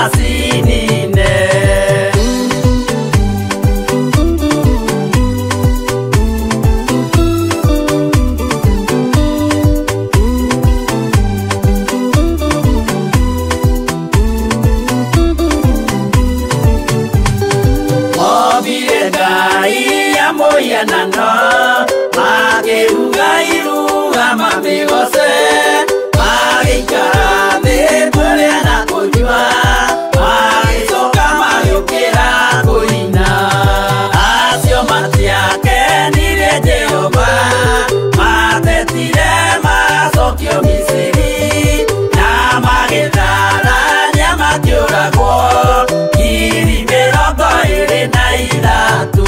Macinine. Mobire Ngai ya mũhianano, makĩruga iruga mamĩgoce, magĩikara thĩ kũrĩa na kũnyua, magĩcoka magĩũkĩra kũina. Acio matiakenirie Jehova, matetire macokio Misiri, na magĩtharania makĩũragwo 23,000.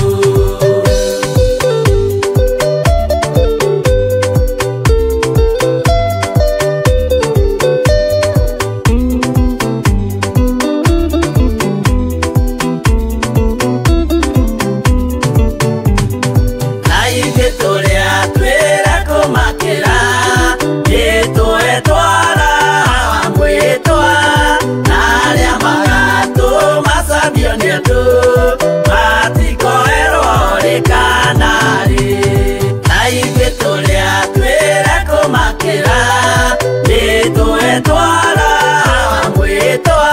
Na ithuĩ tũrĩa twĩra kũmakĩra, nĩtwetwara mwĩtwa, na arĩa magatũmacambio nĩ andũ, matikoerwo rĩ kana rĩ. Na ithuĩ tũrĩa twĩra kũmakĩra, nĩtwetwara mwĩtwa,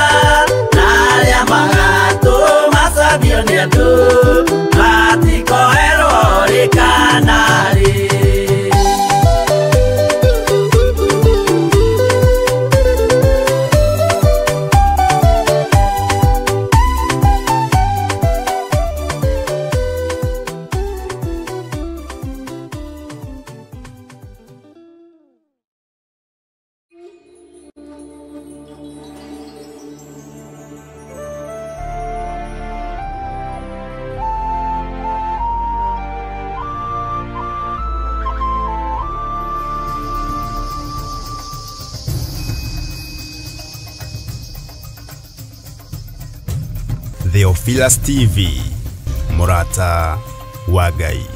na arĩa magatũmacambio nĩ andũ, matikoerwo rĩ kana rĩ. Theophilus TV, Murata wa Ngai.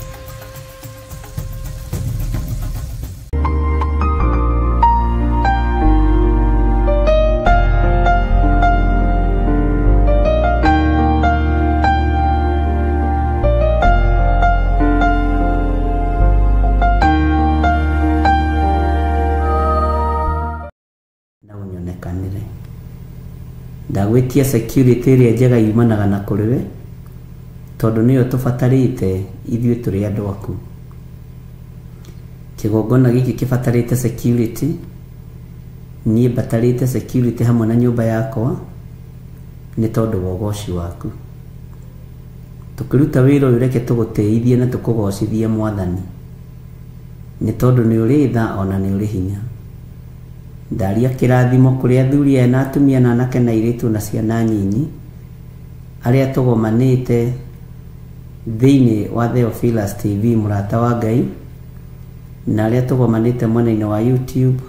Na unyonekanire ndagwĩtia security ĩrĩa njega yumanaga na kũrĩ we, tondũ nĩyo tũbatarĩte ithuĩ tũrĩ andũ aku. Kĩgongona gĩkĩ kĩbatarĩte security, niĩ mbatarĩte security hamwe na nyũmba yakwa nĩ tondũ wa ũgoci waku. Tũkĩruta wĩra ũyũ reke tũgũtĩithie na tũkũgocithie Mwathani, nĩ tondũ nĩ ũrĩ tha ona nĩ ũrĩ hinya. Ndaria kĩrathimo kũrĩ athuri aya na atumia na anake na airĩtu na ciana nyinyi arĩa tũgomanĩte thĩinĩ wa Theophilus TV Mũrata wa Ngai, na arĩa tũgomanĩte mwena-inĩ wa YouTube,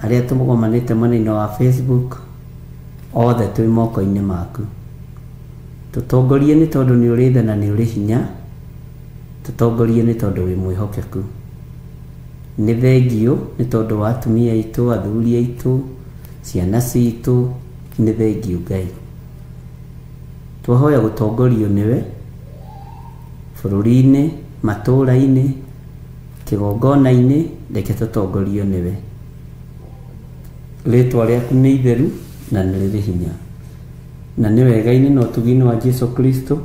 arĩa tũgomanĩte mwena-inĩ wa Facebook, othe twĩ moko-inĩ maku. Tũtongorie nĩ tondũ nĩ ũrĩ tha na nĩ ũrĩ hinya, tũtongorie nĩ tondũ wĩ mwĩhokeku. Nĩ thengio nĩ tondũ wa atumia aitũ, athuri aitũ, ciana citũ, nĩ thengio Ngai. Twahoya gũtongorio nĩwe bũrũri-inĩ, matũũra-inĩ, kĩgongona-inĩ, reke tũtongorio nĩwe. Rĩtwa rĩaku nĩ itheru na nĩ rĩrĩ hinya, na nĩ wega-inĩ na ũtugi-inĩ wa Jesu Kristo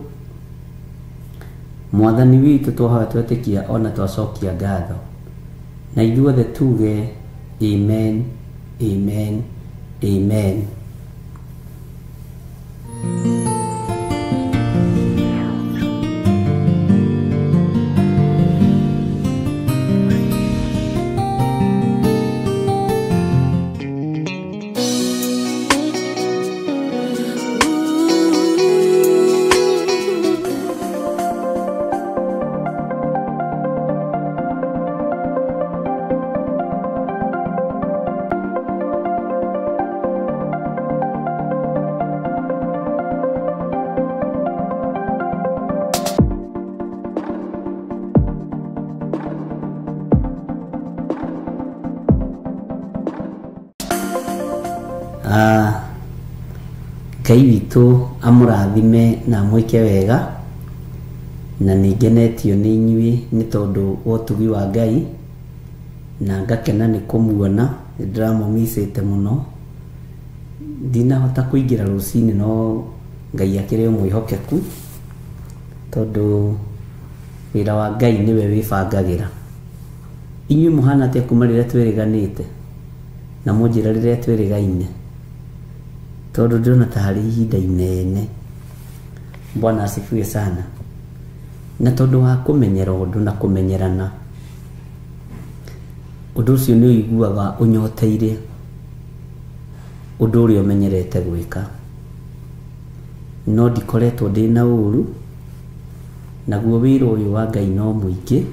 Mwathani witũ twahoya twetĩkia ona twacokia ngatho, na ithuothe tuge amen, amen, amen. Ngai witũ amũrathime na amwĩke wega, na nĩngenetio nĩ inyuĩ nĩ tondũ wa ũtugi wa Ngai, na ngakena nĩ kũmuona. Nĩndĩramũmicĩte mũno, ndinahota kũingĩra rũcinĩ, no Ngai akĩrĩ o mwĩhokeku, tondũ wĩra wa Ngai nĩwe wĩbangagĩra. Inyuĩ mũhana atĩa kuma rĩrĩa twĩrĩganĩte na mũnjĩra rĩrĩa twĩrĩgaine, tondũ ndĩrona ta harĩ ihinda inene. Bwana asifiwe sana. Na tondũ wa kũmenyera ũndũ na kũmenyerana, ũndũ ũcio nĩ ũiguaga ũnyoteire ũndũ ũrĩa ũmenyerete gwĩka. No ndikoretwo ndĩna ũru, naguo wĩra ũyũ wa Ngai no mũingĩ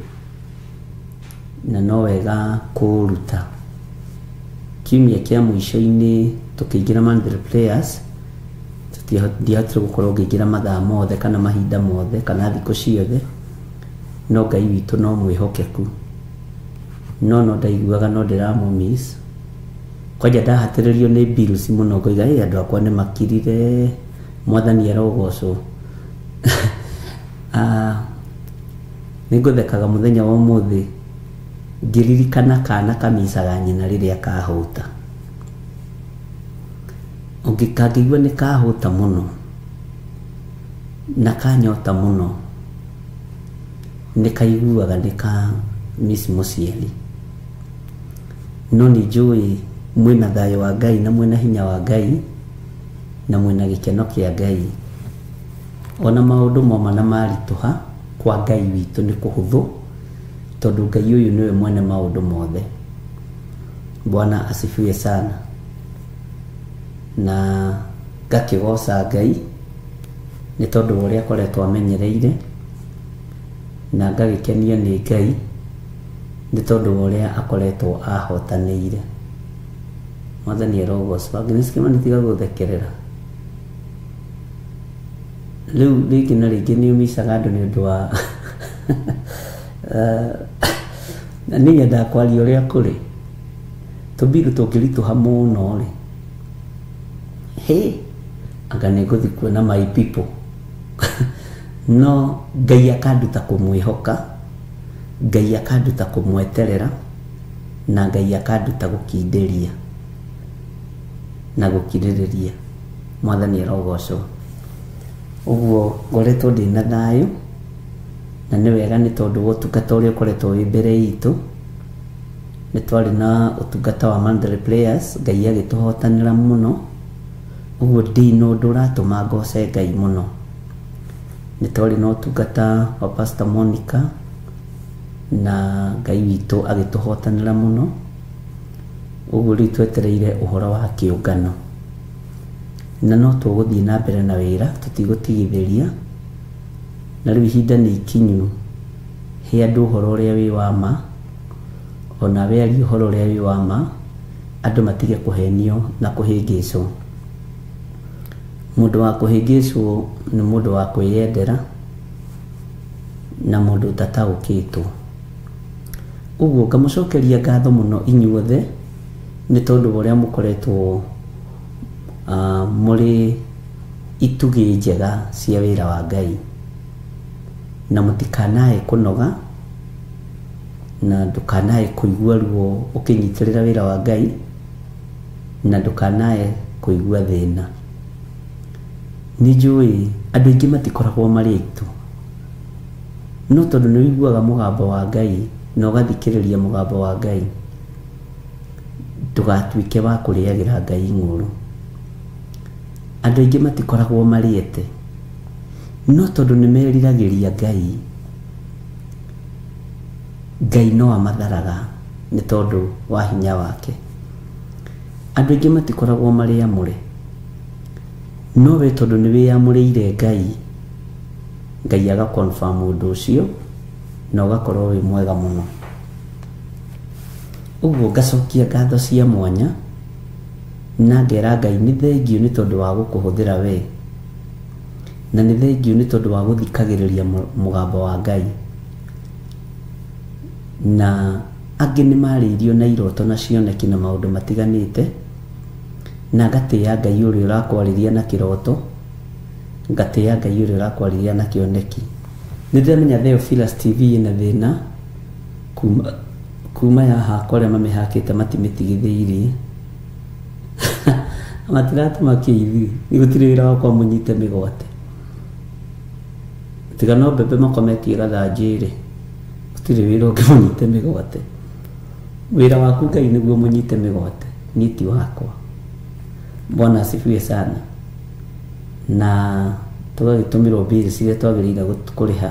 na no wega kũũruta. Kiumia kĩa mũico-inĩ tũkĩingĩra Monthly Prayers, ndiahotire gũkorwo ngĩingĩra mathaa mothe kana mahinda mothe kana thikũ ciothe, no Ngai witũ no mwĩhokeku. No ndaiguaga no ndĩramũ miss. Kwanja ndahatĩrĩrio nĩ bills mũno, ngoiga ĩ andũ akwa nĩ makirire, Mwathani arogocwo. Nĩ ngũthekaga mũthenya wa ũmũthĩ ngĩririkana kana kamicaga nyina rĩrĩa kahũta. Kangĩigua nĩ kahũta mũno na kanyota mũno, nĩ kaiguaga nĩ ka miss mũciari. No nĩ njũĩ mwĩna thayũ wa Ngai na mwĩna hinya wa Ngai na mwĩna gĩkeno kĩa Ngai. Ona maũndũ moma na maritũha, kwa Ngai witũ nĩ kũhũthũ, tondũ Ngai ũyũ nĩwe mwene maũndũ mothe. Bwana asifiwe sana. Na ngakĩgoca Ngai nĩ tondũ wa ũrĩa akoretwo amenyereire, na ngagĩkenio nĩ Ngai nĩ tondũ wa ũrĩa akoretwo ahotanĩire. Mwathani arogocwo. Agnes Kĩmani, tiga gũthekerera. Rĩu rĩngĩ na rĩngĩ nĩ ũmicaga andũ nĩ ũndũ wa na niĩ nyendaga kwaria ũrĩa kũrĩ. Tũmbiru tũngĩritũha mũno rĩ, hĩ, anga nĩ ngũthiĩ kuona my people. No Ngai akanduta kũmwĩhoka, Ngai akanduta kũmweterera, na Ngai akanduta gũkindĩria na gũkirĩrĩria. Mwathani arogocwo. Ũguo ngoretwo ndĩna thayũ, na nĩ wega nĩ tondũ wa ũtungata ũrĩa ũkoretwo wĩ mbere itũ. Nĩ twarĩ na ũtungata wa Monthly Prayers, Ngai agĩtũhotanĩra mũno. Ũguo ndĩ na ũndũ ũratũma ngoce Ngai mũno. Nĩ twarĩ na ũtungata wa Pastor Monica, na Ngai witũ agĩtũhotanĩra mũno. Ũguo rĩu twetereire ũhoro wa kĩũngano, na no tũgũthiĩ na mbere na wĩra, tũtigũtigithĩria. Na rĩu ihinda nĩ ikinyu he andũ ũhoro ũrĩa wĩ wa ma, ona we arie ũhoro ũrĩa wĩ wa ma, andũ matige kũhenio na kũhĩngĩcwo. Mũndũ wa kũhĩngĩcwo nĩ mũndũ wa kwĩyendera na mũndũ ũtataũkĩtwo. Ũguo ngamũcokeria ngatho mũno inyuothe nĩ tondũ wa ũrĩa mũkoretwo mũrĩ itugĩ njega cia wĩra wa Ngai, na mũtikanae kũnoga, na ndũkanae kũigua ruo ũkĩnyitĩrĩra wĩra wa Ngai, na ndũkanae kũigua thĩna. Nĩ njũĩ andũ aingĩ matikoragwo marĩ aitũ, no tondũ nĩ ũiguaga mũgambo wa Ngai na ũgathikĩrĩria mũgambo wa Ngai, ndũgatuĩke wa kũrĩagĩra Ngai ng'ũrũ. Andũ aingĩ matikoragwo marĩete, no tondũ nĩ meriragĩria Ngai, Ngai no amatharaga nĩ tondũ wa hinya wake. Andũ aingĩ matikoragwo marĩ amũre, no we tondũ nĩ wĩyamũrĩire Ngai, Ngai aga confirm ũndũ ũcio na ũgakorwo wĩ mwega mũno. Ũguo ngacokia ngatho cia mwanya na ngera Ngai nĩ thengiũ nĩ tondũ wa gũkũhũthĩra we, na nĩ thengiũ nĩ tondũ wa gũthikagĩrĩria mũgambo wa Ngai. Na angĩ nĩ marĩirio na iroto na cioneki na maũndũ matiganĩte, Na ngatĩĩa Ngai ũrĩa ũrakwarĩria na kĩroto, ngatĩĩa Ngai ũrĩa ũrakwarĩria na kĩoneki. Nĩ ndĩramenya Theophilus TV ĩna thĩna kuma ya hakwa arĩa mamĩhakĩte matimĩtigithĩirie. Matiratũma kĩithi, gũtirĩ wĩra wakwa mũnyite mĩgwate. Tiga no mbembe makometie gathanjĩ-rĩ, gũtirĩ wĩra ũngĩ mũnyite mĩgwate. Wĩra waku Ngai nĩguo mũnyite mĩgwate, niĩ ti wakwa. Bwana asifiwe sana. Na tũgagĩtũmĩrwo bills iria twagĩrĩire kũrĩha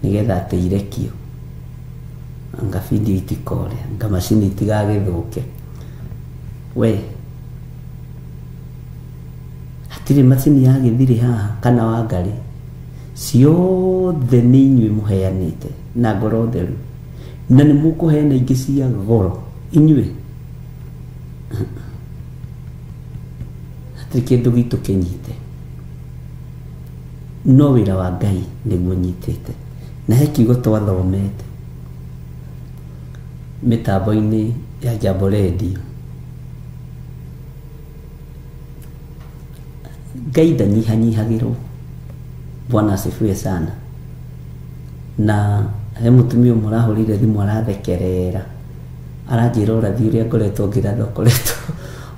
nĩgetha atĩ irekio, anga video itikore, anga macini itigagĩthũke. We hatirĩ macini ya gĩthirĩ haha kana wa ngarĩ, ciothe nĩ inyuĩ mũheanĩte na ngoro theru, na nĩ mũkũheana ingĩ cia goro inyuĩ. Hatirĩ kĩndũ gitũ kĩnyite, no wĩra wa Ngai nĩguo nyitĩte. Na he kiugo twathomete mĩtambo-inĩ ya Jambo Radio, Ngai ndanyihanyihagĩrwo. Bwana asifiwe sana. Na he mũtumia ũmwe ũrahũrire thimũ arathekerera, aranjĩra ũrathi ũrĩa ngoretwo ngĩratha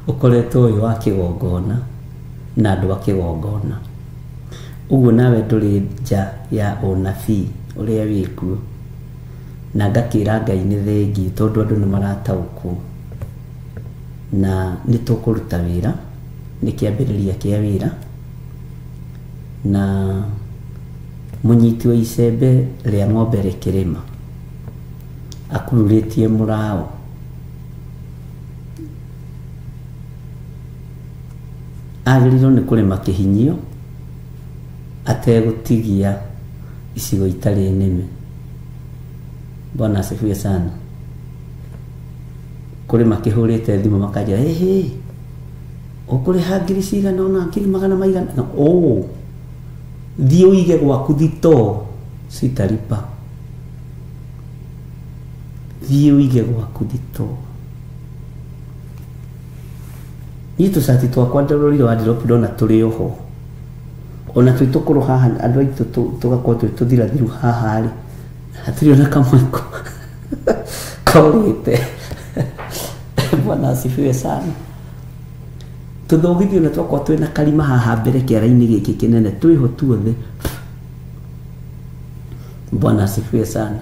ũkoretwo ũyũ wa kĩgongona na andũ a kĩgongona. Ũguo nawe ndũrĩ nja ya ũnabii ũrĩa wĩkuo. Na ngakĩra Ngai nĩ thengiũ tondũ andũ nĩ marataũkwo, na nĩ tũkũruta wĩra, nĩ kĩambĩrĩria kĩa wĩra. Na mũnyiti wa icembe rĩa ng'ombe rĩkĩrĩma akururĩtie mũraũ, agĩrĩirwo nĩ kũrĩma kĩhinyio ategũtigia icigo itarĩ nĩme. Bwana asifiwe sana. Kũrĩ makĩhũrĩte thimũ makanjĩra, ĩhĩ, ũkũrĩha ngiri cigana ũna, ngiri magana maigana ũũ, thiĩ ũige gwaku thitoo, sitaripa. Thiĩ ũige gwaku thitoo. Niĩ tũcati twakwa ndororire wardrobe ndona tũrĩ oho, ona twĩ tũkũrũ haha andũ aitũ tũgakorwo twĩ tũthirathiru haha rĩ, hatirĩ ona kamwe korĩte. Bwana asifiwe sana. Tũthogithio na twakorwo twĩna karima haha mbere kĩara-inĩ gĩkĩ kĩnene twĩho tuothe. Bwana asifiwe sana.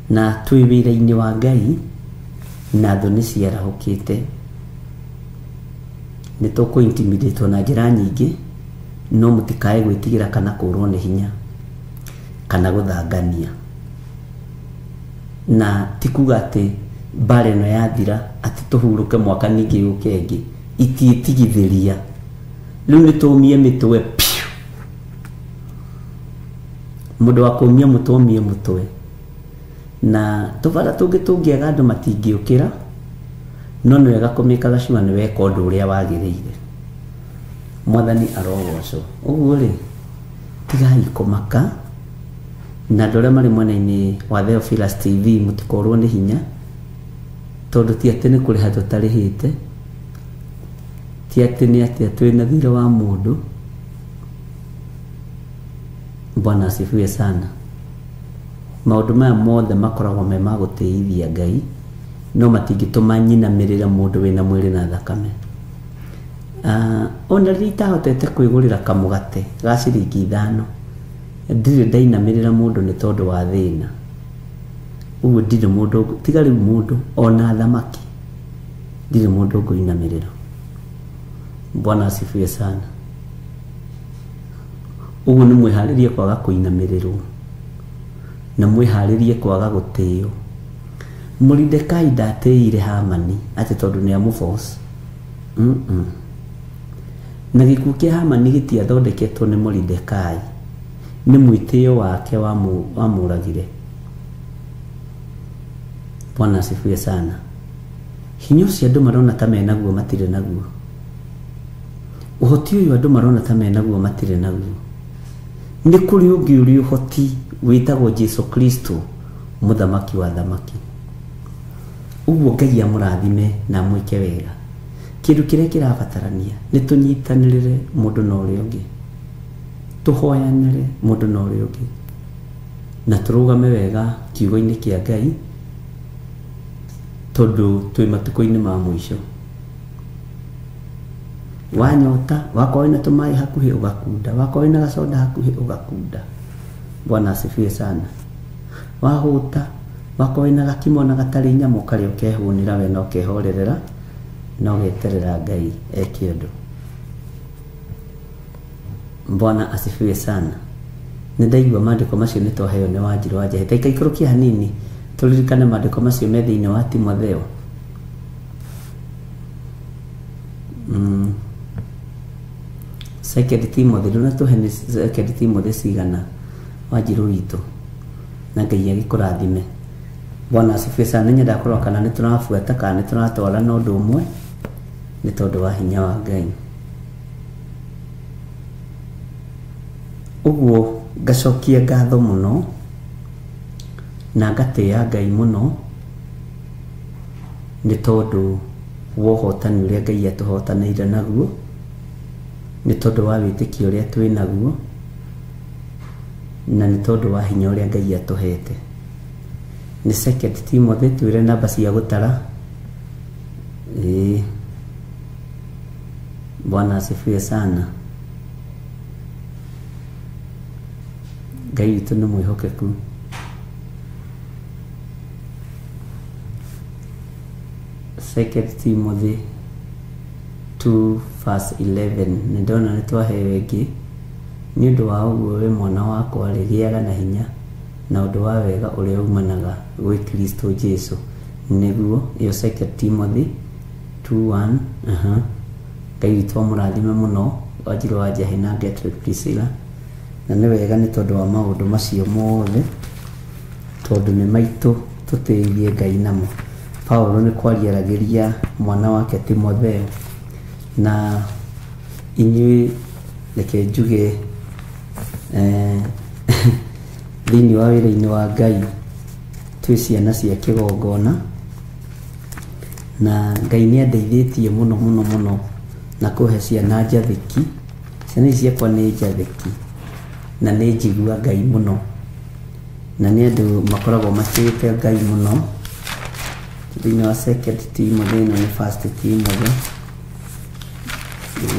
Na twĩ wĩra-inĩ wa Ngai na thũ nĩ ciarahũkĩte. Nĩ tũkũ intimidate na njĩra nyingĩ, no mũtikae gwĩtigĩra kana kũrwo nĩ hinya kana gũthangania. Na ti kuga atĩ mbara ĩno yathira atĩ tũhurũke mwaka ningĩ yũke ĩngĩ, itiĩtigithĩria. Rĩu nĩ tũmie mĩtwe piũ. Mũndũ wa kũmia mũtwe omie mũtwe. Na tũbara tũngĩ tũngĩaga andũ matingĩũkĩra, no nĩ wega kũmĩkaga cua nĩ weka ũndũ ũrĩa wagĩrĩire. Mwathani arogocwo. Ũguo rĩ, tigai kũmaka. Na andũ arĩa marĩ mwena-inĩ wa Theophilus TV mũtikorwo nĩ hinya, tondũ ti atĩ nĩ kũrĩha tũtarĩhĩte, ti atĩ nĩ atĩa twĩna thirĩ wa mũndũ. Bwana asifiwe sana. Maũndũ maya mothe makoragwo me ma gũtĩithia Ngai, no matingĩtũma nyinamĩrĩre mũndũ wĩna mwĩrĩ na thakame. Ona rĩrĩa itahotete kwĩgũrĩra kamũgate ga ciringi 5, ndirĩ ndainamĩrĩra mũndũ nĩ tondũ wa thĩna. Ũguo ndirĩ mũndũ, tiga rĩu mũndũ ona thamaki, ndirĩ mũndũ ngũinamĩrĩra. Bwana asifiwe sana. Ũguo nĩ mwĩharĩrie kwaga kũinamĩrĩrwo, na mwĩharĩrie kwaga gũtĩo. Moridekai ndatĩire Hamani atĩ tondũ nĩ amũforce. Na gĩkuũ kĩa Hamani gĩtiathondeketwo nĩ Moridekai, nĩ mwĩtĩo wake wamũragire. Bwana asifiwe sana. Hinya ũcio andũ marona ta menaguo matirĩ naguo. Ũhoti ũyũ andũ marona ta menaguo matirĩ naguo. Nĩ kũrĩ ũngĩ ũrĩ ũhoti wĩtagwo Jesu Kristo, mũthamaki wa thamaki. Ũguo Ngai amũrathime na amwĩke wega. Kĩndũ kĩrĩa kĩrabatarania nĩ tũnyitanĩrĩre mũndũ na ũrĩa ũngĩ, tũhoyanĩre mũndũ na ũrĩa ũngĩ, na tũrũgame wega kiugo-inĩ kĩa Ngai, tondũ twĩ matukũ-inĩ ma mũico. Wanyota wakorwo wĩna tũmaĩ hakuhĩ ũgakunda, wakorwo wĩna gacoda hakuhĩ ũgakunda. Bwana asifiwe sana. Wahũta wakorwo wĩna gakimo na gatarĩ nyamũ karĩa ũkehũnĩra we na ũkehorerera na ũgeterera Ngai eke ũndũ. Bwana asifiwe sana. Nĩ ndaigua maandĩko macio nĩ twaheo nĩ Wanjirũ wa Njahi. Ta ikaikũrũkia hanini tũririkane maandĩko macio me thĩinĩ wa Timotheo. Second Timothy, ndũnatũhe nĩ Second Timothy cigana Wanjirũ witũ, na Ngai agĩkũrathime. Bwana asifiwe sana. Nĩ nyendaga kũrora kana nĩ tũrabuata kana nĩ tũratwara na ũndũ ũmwe, nĩ tondũ wa hinya wa Ngai. Ũguo ngacokia ngatho mũno na ngatĩĩa Ngai mũno nĩ tondũ wa ũhotani ũrĩa Ngai atũhotanĩire naguo, nĩ tondũ wa wĩtĩkio ũrĩa twĩ naguo, na nĩ tondũ wa hinya ũrĩa Ngai atũhete. Nĩ Second Timothy, twĩre namba cia gũtara. Ĩĩ, Bwana asifiwe sana. Ngai witũ nĩ mwĩhokeku. Second Timothy 2 verse 11. Nĩ ndona nĩ twaheo ĩngĩ. Nĩ ũndũ wa ũguo we mwana wakwa rĩ, gĩaga na hinya na ũndũ wa wega ũrĩa umanaga gwĩ Kristo Jesu. Nĩguo ĩyo Second Timothy 2:1. Ngai witũ amũrathime mũno Wanjirũ wa Njahi na Gertrude Priscilla. Na nĩ wega nĩ tondũ wa maũndũ macio mothe, tondũ nĩ maitũ tũtĩithie Ngai namo. Paulo nĩ kwariaragĩria mwana wake Timotheo, na inyuĩ reke njuge thĩinĩ wa wĩra-inĩ wa Ngai twĩ ciana cia kĩgongona, na Ngai nĩ andeithĩtie mũno mũno mũno na kũhe ciana njathĩki. Ciana ici ciakwa nĩ njathĩki na nĩ njigua Ngai mũno, na nĩ andũ makoragwo matĩĩte Ngai mũno. Thĩinĩ wa Second Timothy, ĩno nĩ First Timothy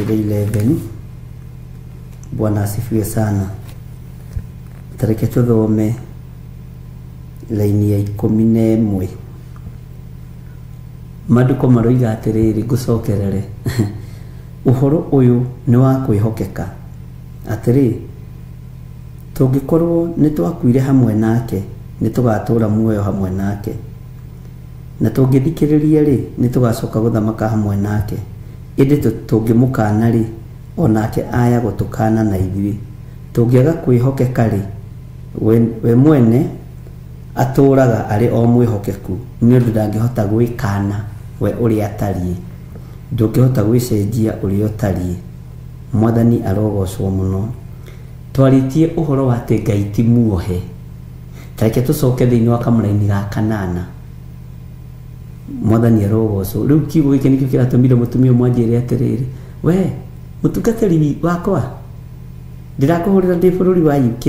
11. Bwana asifiwe sana. Tareke tũthome laini ya 11. Maandĩko maroiga atĩrĩrĩ, ngũcokerere, ũhoro ũyũ nĩ wa kwĩhokeka, atĩrĩ, tũngĩkorwo nĩ twakuire hamwe nake, nĩ tũgatũũra muoyo hamwe nake, na tũngĩthikĩrĩria rĩ, nĩ tũgacoka gũthamaka hamwe nake. Ĩndĩ tũngĩmũkana rĩ, onake aya gũtũkana na ithuĩ. Tũngĩaga kwĩhokeka rĩ, we mwene atũũraga arĩ o mwĩhokeku, nĩ ũndũ ndangĩhota gwĩkana we ũrĩa atariĩ. Ndũngĩhota gwĩcenjia ũrĩa ũtariĩ. Mwathani arogocwo mũno. Twarĩtie ũhoro wa atĩ Ngai ti muohe. Tareke tũcoke thĩinĩ wa kamũraini ga kanana. Mwathani arogocwo. Rĩu kiugo gĩkĩ nĩkĩo kĩratũmire mũtumia ũmwe anjĩre atĩrĩrĩ, we mũtungatĩri wakwa, ndĩrakũhũrĩra ndĩ bũrũri wa UK,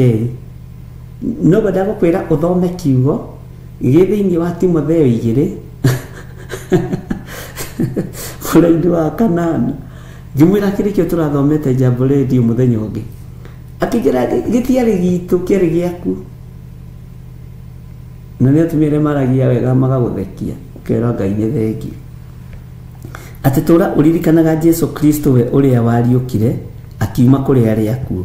no ngwenda gũkwĩra ũthome kiugo gĩ thĩinĩ wa Timotheo 2 mũraini wa kanana. Ngĩmwĩra kĩrĩ kĩo tũrathomete Jambo Radio mũthenya ũngĩ, akĩnjĩra gĩtiarĩ gitũ, kĩarĩ gĩaku. Na nĩ atumia arĩa maragia wega magagũthekia, ũkera Ngai nĩ thengiũ. Atĩ tũra ũririkanaga Jesu Kristo we ũrĩa wariũkire akiuma kũrĩ arĩa akuũ,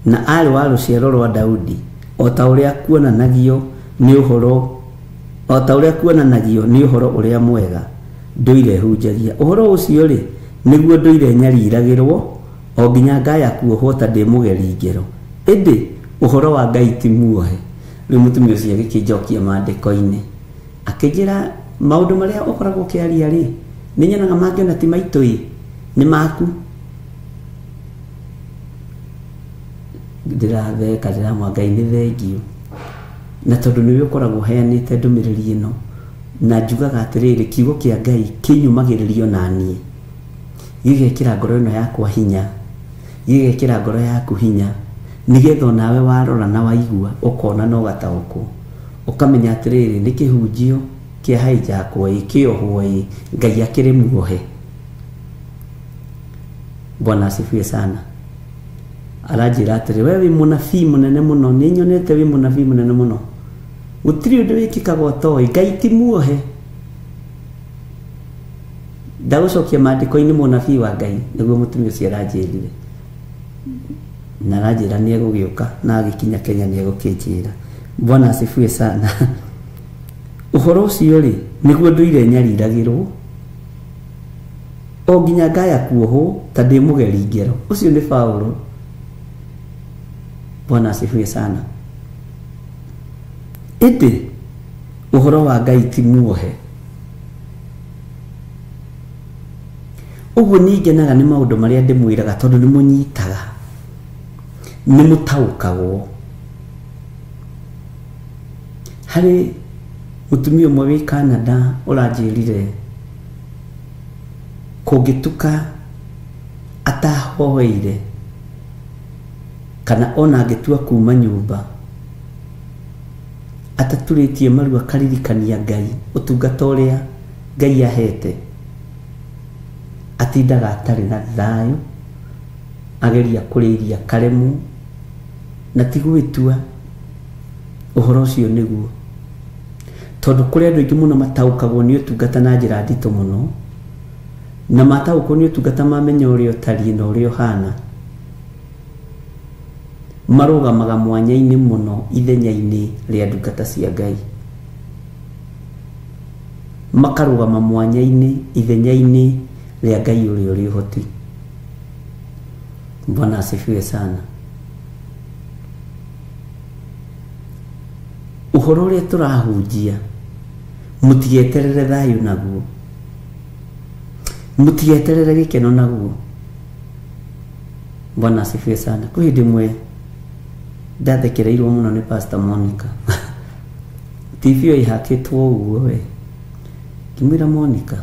na aarĩ wa rũciaro rwa Daudi, o ta ũrĩa kuonanagio nĩ ũhoro, o ta ũrĩa kuonanagio nĩ ũhoro ũrĩa mwega ndũire hunjagia. Ũhoro ũcio rĩ, nĩguo ndũire nyariragĩrwo o nginya ngaya kuohwo ta ndĩ mũgeri ngero. Ĩndĩ ũhoro wa Ngai ti muohe. Rĩu mũtumia ũcio agĩkĩnjokia maandĩko-inĩ, akĩnjĩra maũndũ marĩa ũkoragwo ũkĩaria rĩ, nĩ nyonaga mangĩ ona ti maitũ ĩ, nĩ maku. Ndĩratheka, ndĩramwa Ngai nĩ thengiũ, na tondũ nĩwe ũkoragwo ũheanĩte ndũmĩrĩri ĩno, na njugaga atĩrĩrĩ, kiugo kĩa Ngai kĩnyumagĩrĩrio na niĩ. Gĩgekĩra ngoro ĩno yakwa hinya, gĩgekĩra ngoro yaku hinya, nĩgetha onawe warora na waigua ũkona na ũgataũkwo, ũkamenya atĩrĩrĩ nĩ kĩhunjio kĩa hijackwo ĩ, kĩohwo ĩ, Ngai akĩrĩ muohe. Bwana asifiwe sana. Aranjĩra atĩrĩ, we wĩ mũnabii mũnene mũno, nĩ nyonete wĩ mũnabii mũnene mũno, gũtirĩ ũndũ wĩkĩkaga ũtoĩ, Ngai ti muohe. Ndagũcokia maandĩko-inĩ mũnabii wa Ngai, nĩguo mũtumia ũcio aranjĩrire. Na aranjĩra nĩ egũgĩũka, na agĩkinya Kenya nĩ egũkĩnjĩra. Bwana asifiwe sana. Ũhoro ũcio rĩ, nĩguo ndũire nyariragĩrwo o nginya ngaya kuohwo ta ndĩ mũgeri ngero. Ũcio nĩ Paulo. Bwana asifiwe sana. Ĩndĩ ũhoro wa Ngai ti muohe. Ũguo niĩ ngenaga nĩ maũndũ marĩa ndĩmwĩraga tondũ nĩ mũnyitaga, nĩ mũtaũkagwo. Harĩ mũtumia ũmwe wĩ Canada ũranjĩrire kũngĩtuka atahoeire kana ona angĩtua kuma nyũmba ataturĩtie maru akaririkania Ngai ũtungata ũrĩa Ngai ahete, atindaga atarĩ na thayũ, ageria kũrĩa iria karemwo, na ti gwĩtua ũhoro ũcio nĩguo. Tondũ kũrĩ andũ aingĩ mũno mataũkagwo nĩ ũtungata na njĩra nditũ mũno, na mataũkwo nĩ ũtungata mamenya ũrĩa ũtariĩ na ũrĩa ũhana, marũgamaga mwanya-inĩ mũno ithenya-inĩ rĩa ndungata cia Ngai, makarũgama mwanya-inĩ ithenya-inĩ rĩa Ngai ũrĩa ũrĩ ũhoti. Bwana asifiwe sana. Ũhoro ũrĩa tũrahunjia mũtigeterere thayũ naguo, mũtigeterere gĩkeno naguo. Bwana asifiwe sana. Kwĩ hĩndĩ ĩmwe ndathekereirwo mũno nĩ Pastor Monica. TV ĩyo ĩhakĩtwo ũguo we, ngĩmwĩra Monica,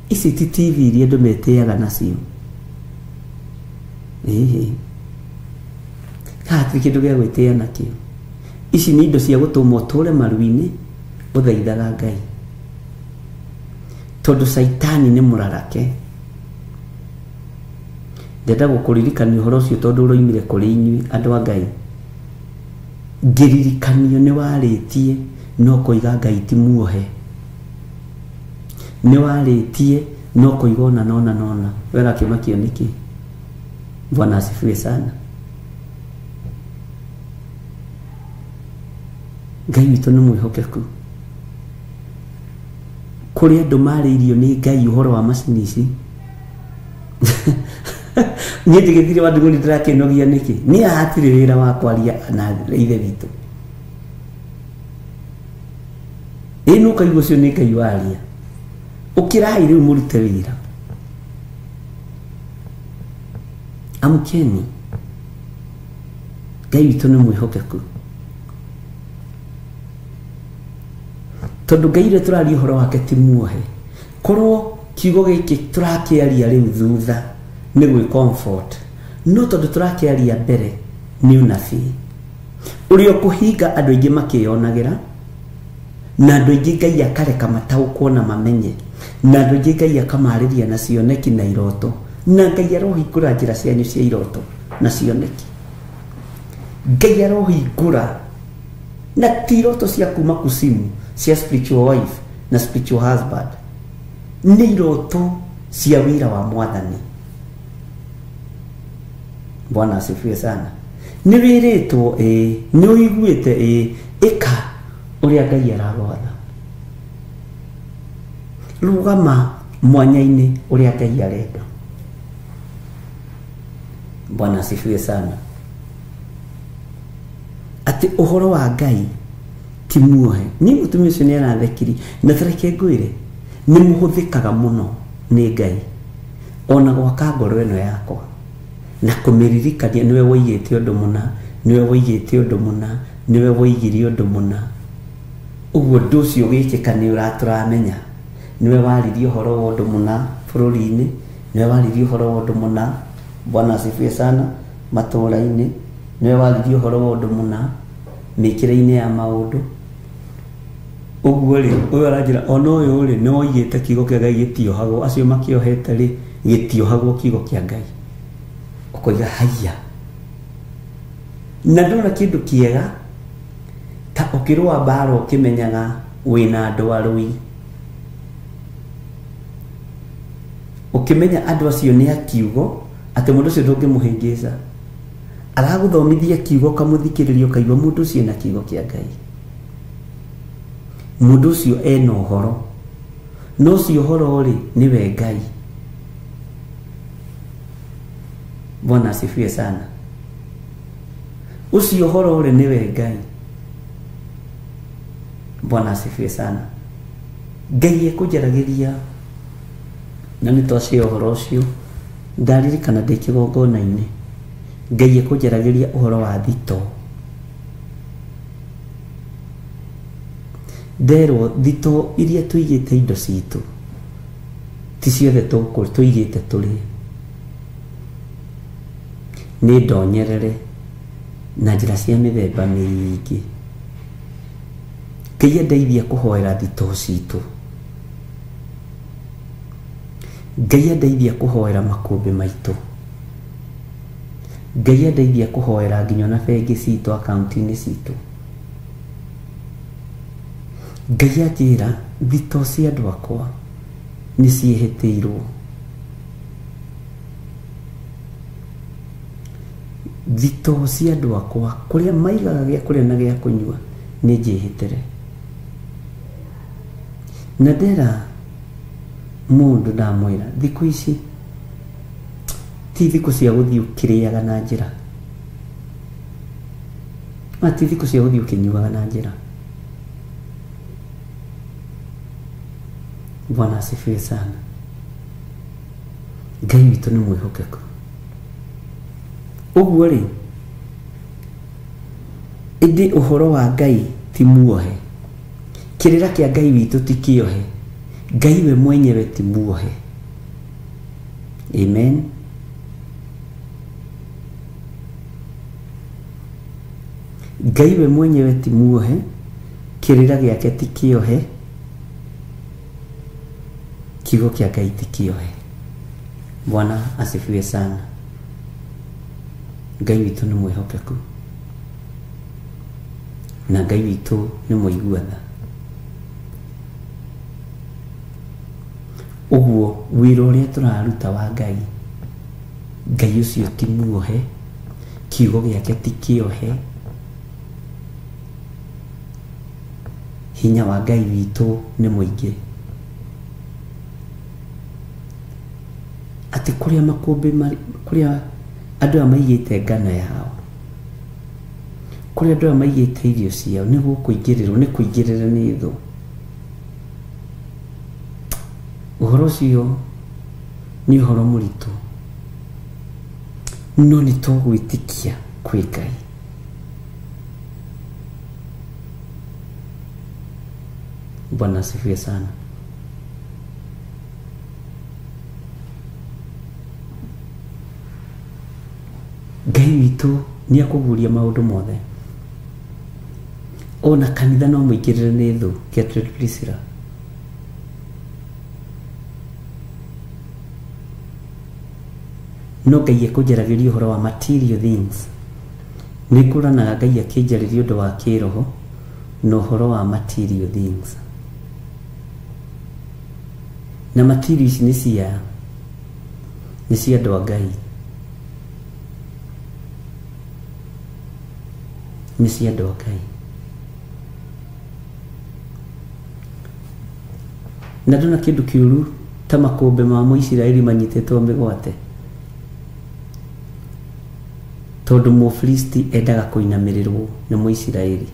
ici ti TV iria andũ metĩaga nacio. Ĩhĩ, hatirĩ kĩndũ gĩa gwĩtĩa nakĩo. Ici nĩ indo cia gũtũma ũtũre maru-inĩ ũthaithaga Ngai, tondũ Caitani nĩ mũrarake. Ndenda gũkũririkania ũhoro ũcio tondũ ũroimire kũrĩ inyuĩ andũ a Ngai. Ngĩririkanio nĩ warĩtie no kũiga Ngai ti muohe, nĩ warĩtie no kũiga ona nona nona, we ũrakĩmakio nĩkĩ? Bwana asifiwe sana. Ngai witũ nĩ mwĩhokeku. Kũrĩ andũ marĩirio nĩ Ngai ũhoro wa macini ici. Niĩ ndigĩthire wa ndũgũ ndĩrakĩnogia nĩkĩ? Niĩ hatirĩ wĩra wa kwaria na ithe witũ. Ĩ nũ ũkaigua ũcio nĩ Ngai waria. Ũkĩrai rĩu mũrute wĩra. Amkeni. Ngai witũ nĩ mwĩhokeku. Tondũ Ngai ũrĩa tũraria ũhoro wake ti muohe. Korwo kiugo gĩkĩ tũrakĩaria rĩu thutha nĩ gwĩ comfort, no tondũ tũrakĩaria mbere nĩ ũnabii ũrĩa ũkũhinga andũ aingĩ makĩyonagĩra, na andũ aingĩ Ngai akareka mataũkwo na mamenye, na andũ aingĩ Ngai akamarĩria na cioneki na iroto, na Ngai arohingũra njĩra cianyu cia iroto na cioneki. Ngai arohingũra na ti iroto cia kuma kusimu cia spiritual wife na spiritual husband, nĩ iroto cia wĩra wa Mwathani. Bwana asifiwe sana. Nĩ wĩrĩtwo ĩ, nĩ ũiguĩte ĩ, ĩka ũrĩa Ngai aragwatha. Rũgama mwanya-inĩ ũrĩa Ngai arenda. Bwana asifiwe sana. Atĩ ũhoro wa Ngai ti muohe. Niĩ mũtumia ũcio nĩ arathekiri, na tareke ngwĩre nĩ mũhũthĩkaga mũno nĩ Ngai ona gwaka ngoro ĩno yakwa na kũmĩririkania nĩwe woigĩte ũndũ mũna, nĩwe woigĩte ũndũ mũna, nĩwe woigire ũndũ mũna. Ũguo ũndũ ũcio ũgĩkĩka nĩ ũratũramenya nĩwe waririe ũhoro wa ũndũ mũna bũrũri-inĩ, nĩwe waririe ũhoro wa ũndũ mũna. Bwana asifiwe sana. Matũũra-inĩ nĩwe waririe ũhoro wa ũndũ mũna, mĩkĩre-inĩ ya maũndũ. Ũguo rĩ, ũyũ aranjĩra ona ũyũ rĩ, nĩ woigĩte kiugo kĩa Ngai gĩtiohagwo, acio makĩohete rĩ, gĩtiohagwo kiugo kĩa Ngai. Ũkoiga haiya. Na ndona kĩndũ kĩega ta ũkĩrũa mbara ũkĩmenyaga wĩna andũ arũi, ũkĩmenya andũ acio nĩ a kiugo, atĩ mũndũ ũcio ndũngĩmũhĩngĩca. Aragũthomithia kiugo ũkamũthikĩrĩria ũkaigua mũndũ ũcio ena kiugo kĩa Ngai, mũndũ ũcio ena ũhoro, na ũcio ũhoro rĩ nĩwe Ngai. Bwana asifiwe sana. Ũcio ũhoro rĩ nĩwe Ngai. Bwana asifiwe sana. Ngai ekũnjaragĩria na nĩ twacia ũhoro ũcio, ndaririkana ndĩ kĩgongona-inĩ, Ngai ekũnjaragĩria ũhoro wa thito. Nderwo thito iria tũigĩte indo citũ ti ciothe tũigĩte tũrĩe, nĩ ndonyerere na njĩra cia mĩthemba mĩingĩ. Ngai andeithia kũhoera thito citũ, Ngai andeithia kũhoera makũmbĩ maitũ, Ngai andeithia kũhoera nginya ona bengi citũ, akaunti-inĩ citũ. Ngai anjĩra thito cia andũ akwa nĩ ciĩhĩtĩirwo, thito cia andũ akwa kũrĩa maigaga gĩa kũrĩa na gĩa kũnyua nĩ njĩhĩtĩre. Na ndera mũndũ ndamwĩra thikũ ici ti thikũ cia gũthiĩ ũkĩrĩaga na njĩra, na ti thikũ cia gũthiĩ ũkĩnyuaga na njĩra. Bwana asifiwe sana. Ngai witũ nĩ mwĩhokeku. Ũguo rĩ, ĩndĩ ũhoro wa Ngai ti muohe, kĩrĩra kĩa Ngai witũ ti kĩohe, Ngai we mwenyewe ti muohe. Amen. Ngai we mwenyewe ti muohe, kĩrĩra gĩake ti kĩohe, kiugo kĩa Ngai ti kĩohe. Bwana asifiwe sana. Ngai witũ nĩ mwĩhokeku na Ngai witũ nĩ mũigua tha. Ũguo wĩra ũrĩa tũraruta wa Ngai, Ngai ũcio ti muohe, kiugo gĩake ti kĩohe, hinya wa Ngai witũ nĩ mũingĩ. Atĩ kũrĩa makũmbĩ kũrĩa andũ aya maigĩte ngano yao, kũrĩa andũ aya maigĩte irio ciao, nĩ gũkũingĩrĩrwo, nĩ kũingĩrĩra nĩ thũ. Ũhoro ũcio nĩ ũhoro mũritũ, no nĩ tũgwĩtĩkia kwĩ Ngai. Bwana asifiwe sana. Ngai witũ nĩ akũguũria maũndũ mothe. Ona kanitha no mũingĩrĩre nĩ thũ, Gertrude Priscilla. No Ngai ekũnjaragĩria ũhoro wa material things. Nĩ ngũranaga Ngai akĩnjarĩria ũndũ wa kĩroho na ũhoro wa material things. Na material ici nĩ cia andũ a Ngai, nĩ cia andũ a Ngai. Na ndona kĩndũ kĩũru ta makũmbĩ ma Mũisiraeli manyitĩtwo mĩgwate, tondũ Mũfilisti endaga kũinamĩrĩrwo nĩ Mũisiraeli.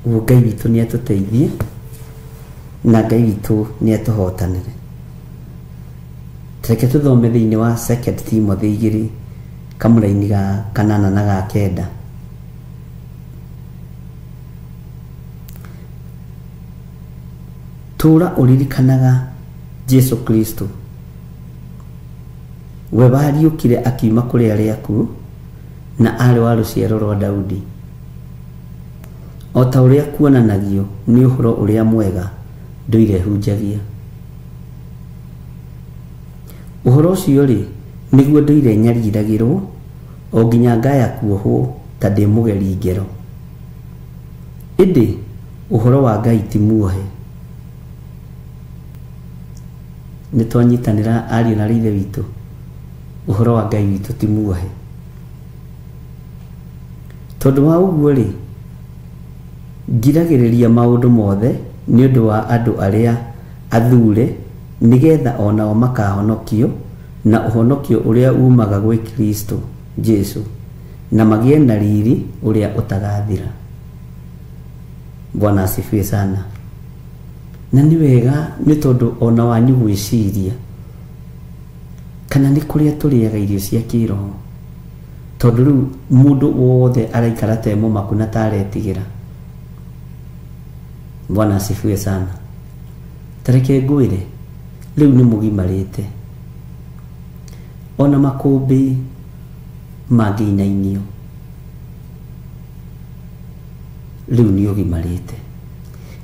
Ũguo Ngai witũ nĩ atũteithie na Ngai witũ nĩ atũhotanĩre. Reke tũthome thĩinĩ wa 2 Timothy 2 kamũraini ga 8 na ga 9. Tũra ũririkanaga Jesu Kristo we wariũkire akiuma kũrĩ arĩa akuũ na arĩ wa rũciaro rwa Daudi, o ta ũrĩa kuonanagio nĩ ũhoro ũrĩa mwega ndũire hunjagia. Ũhoro ũcio rĩ, nĩguo ndũire nyariragĩrwo o nginya ngaya kuohwo ta ndĩ mũgeri ngero. Ĩndĩ ũhoro wa Ngai ti muohe. Nĩ twanyitanĩra ariũ na ithe witũ, ũhoro wa Ngai witũ ti muohe. Tondũ wa ũguo rĩ, ngiragĩrĩria maũndũ mothe nĩ ũndũ wa andũ arĩa athure, nĩgetha onao makahonokio na ũhonokio ũrĩa umaga gwĩ Kristo Jesu, na magĩe na riri ũrĩa ũtagathira. Bwana asifiwe sana. Na nĩ wega nĩ tondũ ona wanyu gwĩciria kana nĩ kũrĩa tũrĩaga irio cia kĩroho, tondũ rĩu mũndũ wothe araikara ta e mũmaku na ta aretigĩra. Bwana asifiwe sana. Tareke ngwĩre, rĩu nĩ mũgimarĩte. Ona makũmbĩ mangĩinainio, rĩu nĩ ũgimarĩte.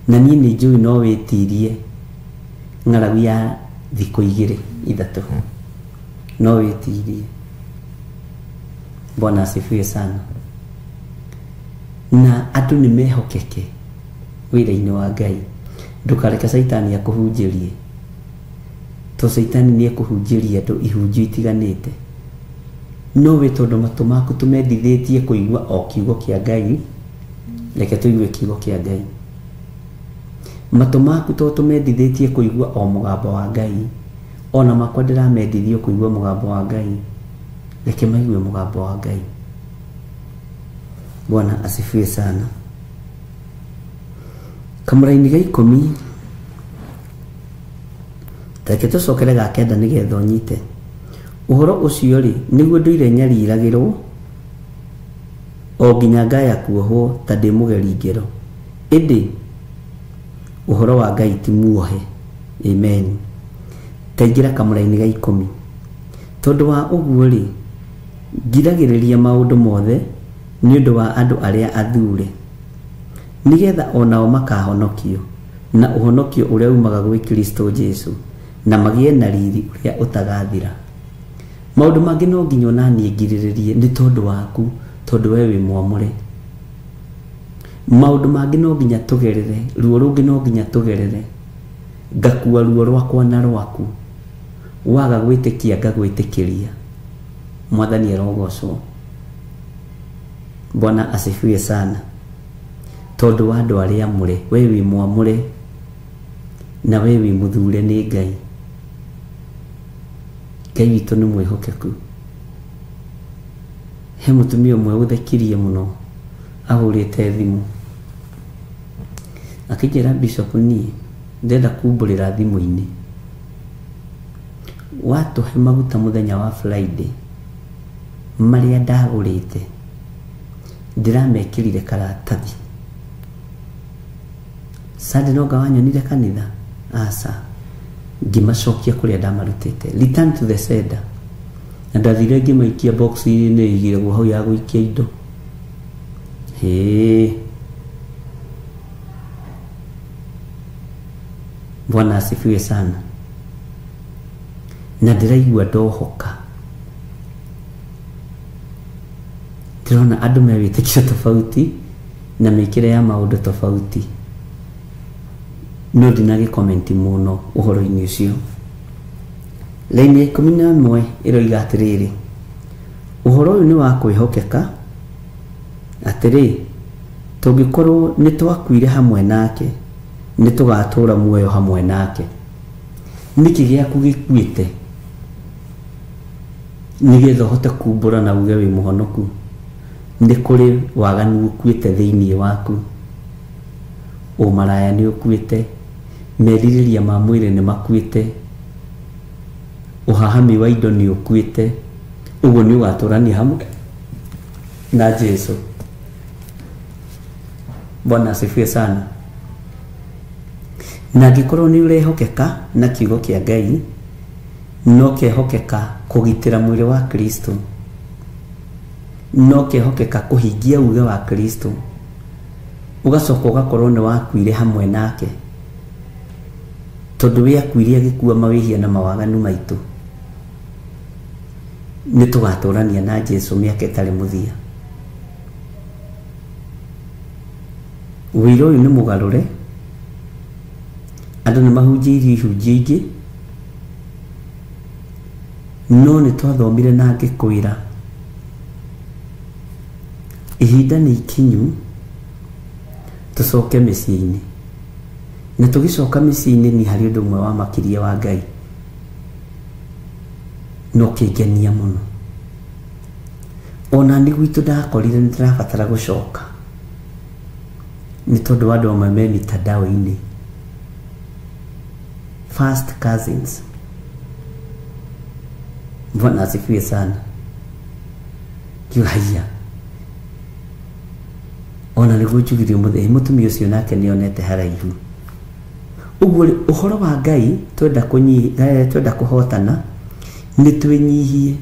Na niĩ nĩ njũĩ no wĩtirie ng'aragu ya thikũ igĩrĩ ithatũ, no wĩtirie. Bwana asifiwe sana. Na andũ nĩ mehokeke wĩra-inĩ wa Ngai. Ndũkareke caitani akũhunjĩrie, to caitani nĩ ekũhunjĩria andũ ihunjio itiganĩte. No we tondũ matũ maku tũmendithĩtie kũigua o kiugo kĩa Ngai, reke tũigue kiugo kĩa Ngai. Matũ maku to tũmendithĩtie kũigua o mũgambo wa Ngai, ona makwa ndĩramendithio kũigua mũgambo wa Ngai, reke maigue mũgambo wa Ngai. Bwana asifiwe sana. Kamũraini ga 10, reke tũcokere ga 9 nĩgetha ũnyite. Ũhoro ũcio rĩ, nĩguo ndũire nyariragĩrwo o nginya ngaya kuohwo ta ndĩ mũgeri ngero. Ĩndĩ ũhoro wa Ngai ti muohe. Amen. Taingĩra kamũraini ga 10. Tondũ wa ũguo rĩ, ngiragĩrĩria maũndũ mothe nĩ ũndũ wa andũ arĩa athure, nĩgetha onao makahonokio na ũhonokio ũrĩa umaga gwĩ Kristo Jesu, na magĩe na riri ũrĩa ũtagathira. Maũndũ mangĩ no nginya ona niĩ ngirĩrĩrie nĩ tondũ waku, tondũ we wĩ mwamũre. Maũndũ mangĩ no nginya tũgerere, ruo rũngĩ no nginya tũgerere. Ngakua ruo rwakwa na rwaku, waga gwĩtĩkia ngagwĩtĩkĩria. Mwathani arogocwo. Bwana asifiwe sana. Tondũ wa andũ arĩa amũre, we wĩ mwamũre na we wĩ mũthure nĩ Ngai. Ngai witũ nĩ mwĩhokeku. He mũtumia ũmwe ũthekirie mũno ahũrĩte thimũ akĩnjĩra, Bishop, niĩ ndĩrenda kumbũrĩra thimũ-inĩ, watũhe maguta mũthenya wa Friday marĩa ndagũrĩte ndĩramekĩrire karatathi. Sunday no ngawanyonire kanitha, aca, ngĩmacokia kũrĩa ndamarutĩte, return to the sender. Na ndathire ngĩmaikia box-inĩ ĩigĩrwo hau ya gũikia indo. Hĩ, Bwana asifiwe sana. Na ndĩraigua ndohoka, ndĩrona andũ me wĩtĩkio tofauti na mĩkĩre ya maũndũ tofauti, no ndinagĩkomenti mũno ũhoro-inĩ ũcio. Laini ya 11 ĩroiga atĩrĩrĩ, ũhoro ũyũ nĩ wa kwĩhokeka, atĩrĩ, tũngĩkorwo nĩ twakuire hamwe nake, nĩ tũgatũũra muoyo hamwe nake. Nĩkĩ gĩaku gĩkuĩte nĩgetha ũhote kumbũra na uge wĩ mũhonoku? Nĩ kũrĩ waganu ũkuĩte thĩinĩ waku, ũmaraya nĩ ũkuĩte, merirĩria ma mwĩrĩ nĩ makuĩte, ũhahami wa indo nĩ ũkuĩte. Ũguo nĩ ũgatũrania hamwe na Jesu. Bwana asifiwe sana. Na angĩkorwo nĩ ũrehokeka na kiugo kĩa Ngai, no kehokeka kũgitĩra mwĩrĩ wa Kristo, no kehokeka kũhingia uge wa Kristo, ũgacoka ũgakorwo nĩ wakuire hamwe nake, tondũ we akuire agĩkua mawĩhia na mawaganu maitũ. Nĩ tũgatũrania na Jesu mĩaka ĩtarĩ mũthia. Wĩra ũyũ nĩ mũgarũre, andũ nĩ mahunjĩirio ihunjio ingĩ, no nĩ twathomire na ngĩkwĩra ihinda nĩ ikinyu tũcoke mĩciĩ-inĩ. Na tũgĩcoka mĩciĩ-inĩ nĩ harĩ ũndũ ũmwe wa makĩria wa Ngai no kĩngenia mũno. Ona nĩ gwitũ ndakorire nĩ ndĩrabatara gũcoka, nĩ tondũ wa andũ amwe me mitandao-inĩ, first cousins. Bwana asifiwe sana. Ngiuga haiya, ona nĩguo njugire ũmũthĩ mũtumia ũcio nake nĩonete haraihu. Ũguo rĩ, ũhoro wa Ngai twenda twenda kũhotana nĩ twĩnyihie,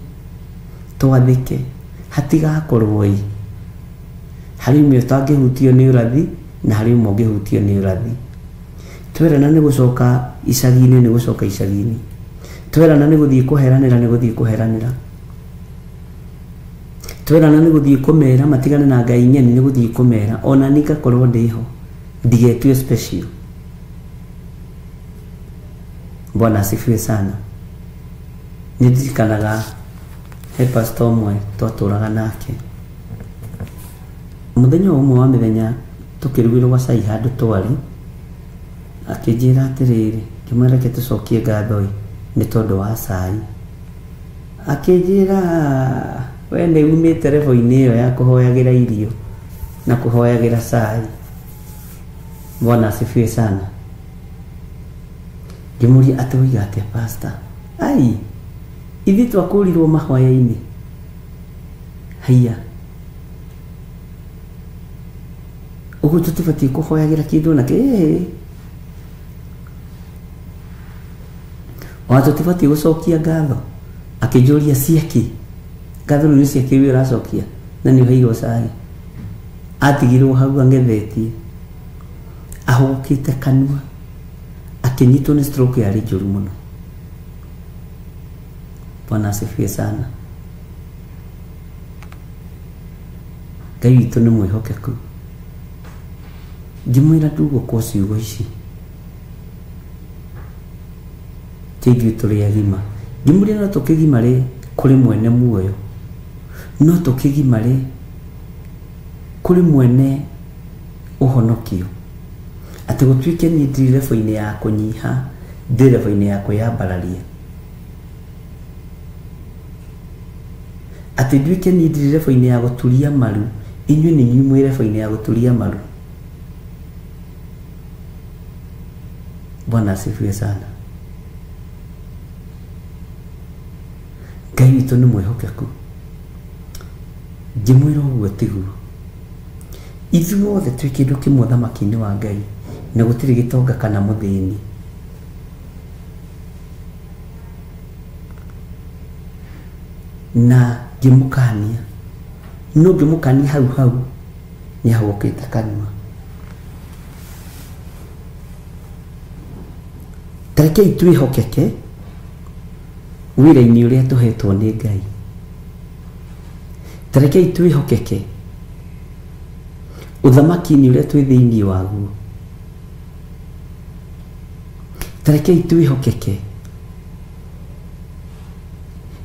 twathĩke, hatigakorwo ĩ harĩ ũmwe ũtangĩhutio nĩ ũrathi na harĩ ũmwe ũngĩhutio nĩ ũrathi. Twerana nĩ gũcoka icagi-inĩ, nĩ gũcoka icagi-inĩ. Twerana nĩ gũthiĩ kũheranĩra, nĩ gũthiĩ kũheranĩra. Twerana nĩ gũthiĩ kũmera matigane na Ngai ng'eni, nĩ gũthiĩ kũmera. Ona niĩ ngakorwo ndĩho, ndigetue special. Bwana asifiwe sana. Nĩ ndirikanaga he pastor ũmwe twatũraga nake. Mũthenya ũmwe wa mĩthenya tũkĩrugĩrwo gacai handũ twarĩ, akĩnjĩra atĩrĩrĩ, ngĩmwĩra reke tũcokie ngatho ĩ nĩ tondũ wa cai. Akĩnjĩra we nĩ umĩte level-inĩ ĩyo ya kũhoyagĩra irio na kũhoyagĩra cai. Bwana asifiwe sana. Ngĩmũria atĩ woiga atĩa pastor? Ai, ithuĩ twakũrirwo mahoya-inĩ. Haiya, ũguo tũtibatiĩ kũhoyagĩra kĩndũ ona kĩ? Ona tũtibatiĩ gũcokia ngatho. Akĩnjũria ciakĩ? Ngatho rĩu nĩ ciakĩ we ũracokia na nĩ ũheirwo cai? Atigirwo hau ang'ethetie, ahũgũkĩte kanua, akĩnyitwo nĩ stroke yarĩ njũru mũno. Bwana asifiwe sana. Ngai witũ nĩ mwĩhokeku. Ngĩmwĩra ndugũkwo ciugo ici, ti ithuĩ tũrĩ agima. Ngĩmũria no tũkĩgimare kũrĩ mwene muoyo, no tũkĩgimare kũrĩ mwene ũhonokio, atĩ gũtuĩke niĩ ndirĩ level-inĩ ya kũnyiha, ndĩ level-inĩ ya kwĩyambararia, atĩ nduĩke niĩ ndirĩ level-inĩ ya gũturia maru, inyuĩ nĩ inyuĩ mwĩ level-inĩ ya gũturia maru. Bwana asifiwe sana. Ngai witũ nĩ mwĩhokeku. Ngĩmwĩra ũguo tiguo, ithuothe twĩ kĩndũ kĩmwe ũthamaki-inĩ wa Ngai, na gũtirĩ gĩtonga kana mũthĩni. Na ngĩmũkania, no ngĩmũkania hau hau nĩ ahũgũkĩte kanua. Tarekei twĩhokeke wĩra-inĩ ũrĩa tũhetwo nĩ Ngai. Tarekei twĩhokeke ũthamaki-inĩ ũrĩa twĩ thĩinĩ waguo. Tarekei twĩhokeke.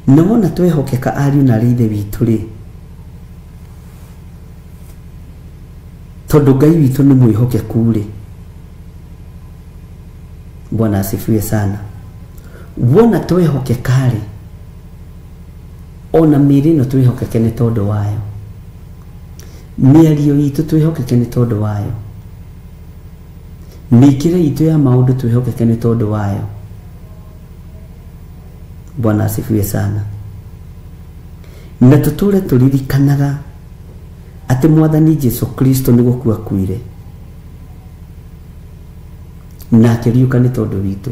Na wona twehokeka ariũ na arĩ ithe witũ rĩ, tondũ Ngai witũ nĩ mwĩhokeku rĩ. Bwana asifiwe sana. Wona twehokeka rĩ, ona mĩĩrĩ ĩno twĩhokeke nĩ tondũ wayo, mĩario itũ twĩhokeke nĩ tondũ wayo, mĩkĩre itũ ya maũndũ twĩhokeke nĩ tondũ wayo. Bwana asifiwe sana. Na tũtũre tũririkanaga atĩ Mwathani Jesu Kristo nĩ gũkua akuire Na akĩriũka nĩ tondũ witũ.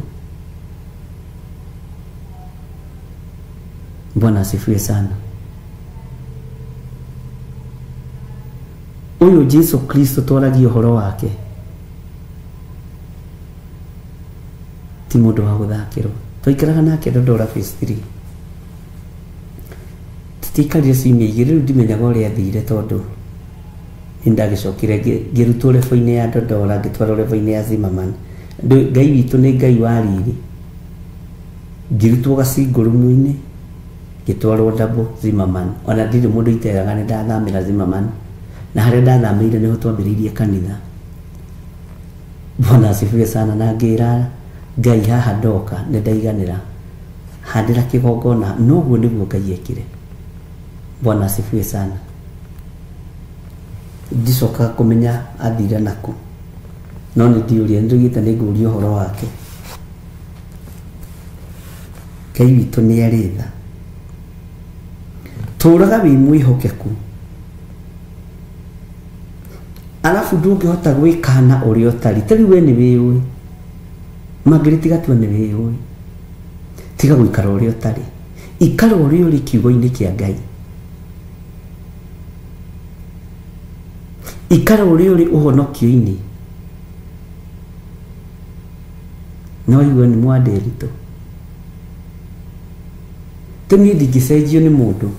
Bwana asifiwe sana. Ũyũ Jesu Kristo twaragia ũhoro wake ti mũndũ wa gũthakĩrwo. Twaikaraga nake Dandora phase 3. Tũtiaikarire ciumia igĩrĩ, rĩu ndimenyaga ũrĩa athire tondũ nĩndagĩcokire ngĩrutwo level-inĩ ya Dandora ngĩtwarwo level-inĩ ya Zimmerman. Ngai witũ nĩ Ngai wa riri. Ngĩrutwo gacingũrũmu-inĩ ngĩtwarwo double Zimmerman. Ona ndirĩ mũndũ iteraga nĩ ndathamĩra Zimmerman. Na harĩa ndathamĩire nĩho twambĩrĩirie kanitha. Bwana asifiwe sana. Na ngĩra Ngai haha ndoka nĩ ndaiganĩra, handĩra kĩgongona. Noguo nĩguo Ngai ekire. Bwana asifiwe sana. Ndicokaga kũmenya athire nakũ, no nĩ ndiũria, nĩndaugĩte nĩ ngũria ũhoro wake. Ngai witũ nĩ arĩ tha. Tũraga wĩ mwĩhokeku, arabu ndũngĩhota gwĩkana ũrĩa ũtari. Ta rĩu we nĩ wĩũĩ, mangĩrĩ tiga tua nĩ wĩũĩ, tiga gũikara ũrĩa ũtarĩ, ikara ũrĩa ũrĩ kiugo-inĩ kĩa Ngai, ikara ũrĩa ũrĩ ũhonokio-inĩ. No igue nĩ mwandĩritũ. Tũ niĩ ndingĩcenjio nĩ mũndũ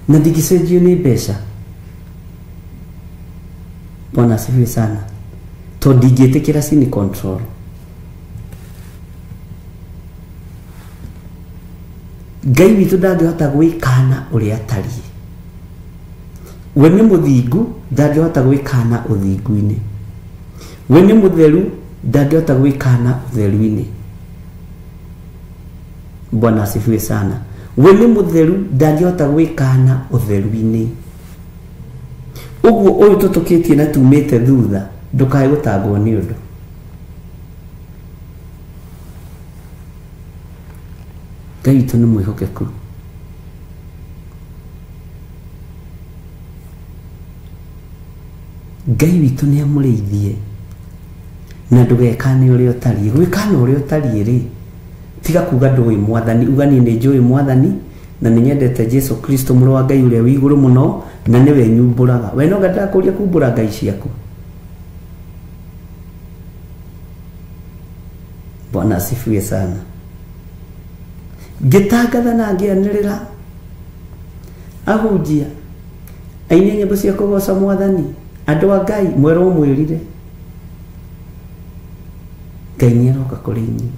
na ndingĩcenjio nĩ mbeca. Bwana asifiwe sana. Tondũ ndingĩtĩkĩra sin control. Ngai witũ ndangĩhota gwĩkana ũrĩa atariĩ. We nĩ mũthingu, ndangĩhota gwĩkana ũthingu-inĩ. We nĩ mũtheru, ndangĩhota gwĩkana ũtheru-inĩ. Bwana asifiwe sana. We nĩ mũtheru, ndangĩhota gwĩkana ũtheru-inĩ. Ũguo ũyũ tũtũkĩtie na tumĩte thutha, ndũkae gũtangwo nĩ ũndũ. Ngai witũ nĩ mwĩhokeku. Ngai witũ nĩ amũrĩithie na ndũgekane ũrĩa ũtariĩ. Gwĩkana ũrĩa ũtariĩ rĩ, tiga kuga ndũĩ Mwathani, uga niĩ nĩ njũĩ Mwathani na nĩ nyendete Jesu Kristo mũrũ wa Ngai ũrĩa wĩ igũrũ mũno, na nĩwe nyumbũraga. We no ndakũria kumbũra ngai ciaku. Bwana asifiwe sana. Ngĩtangatha na ngĩanĩrĩra ahunjia aini nyĩmbo cia kũgoca Mwathani, andũ a Ngai mwerwo mwĩrire, Ngai nĩ aroka kũrĩ inyuĩ.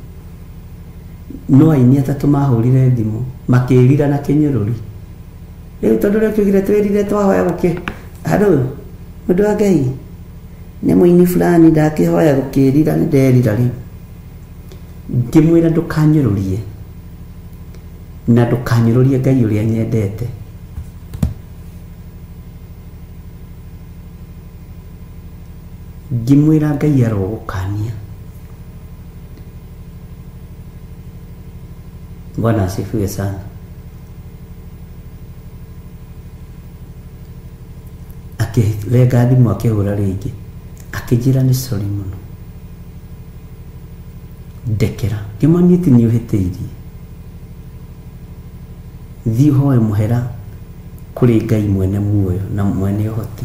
No aini atatũ mahũrire thimũ makĩrira na kĩnyũrũri. Rĩu tondũ rĩu tugire twĩrire twahoya gũkĩ handũ mũndũ wa Ngai nĩ mũini fulani ndakĩhoya gũkĩrira, nĩ nderira rĩu. Ngĩmwĩra ndũkanyũrũrie na ndũkanyũrũrie Ngai ũrĩa nyendete. Ngĩmwĩra Ngai arogũkania. Bwana asifiwe sana. Akĩrenga thimũ akĩhũra rĩngĩ, akĩnjĩra nĩ sorry mũno, ndekera. Ngĩmwĩra ti nĩ ũhĩtĩirie, thiĩ ũhoe mũhera kũrĩ Ngai mwene muoyo na mwene ũhoti.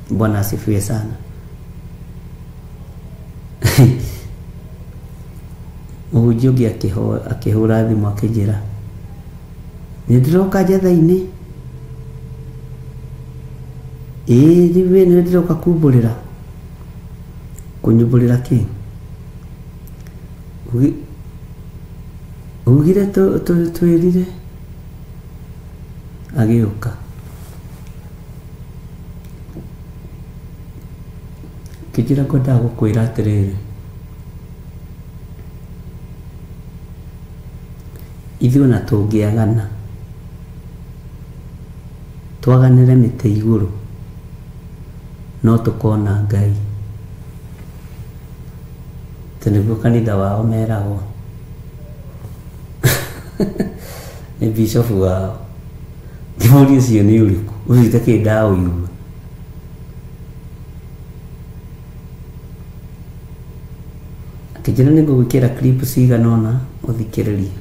Bwana asifiwe sana. Mũhunjia ũngĩ akĩhũra thimũ akĩnjĩra nĩ ndĩroka njetha-inĩ. Ĩĩ rĩu we nĩ ndĩroka kumbũrĩra. Kũnyumbũrĩra kĩ? Ugire twĩrire. Agĩũka. Kĩnjĩra ngwendaga gũkwĩra atĩrĩrĩ, ithuĩ ona tũngĩagana twaganĩre mĩtĩ igũrũ no tũkona Ngai. Tĩ nĩguo kanitha wao meragwo nĩ bishofu wao. Ngĩmũria ũcio nĩ ũrĩkũ, ũcio itakĩrĩ ndaũigua. Akĩnjĩra nĩ ngũgwĩkĩra clip cigana ũna ũthikĩrĩrie.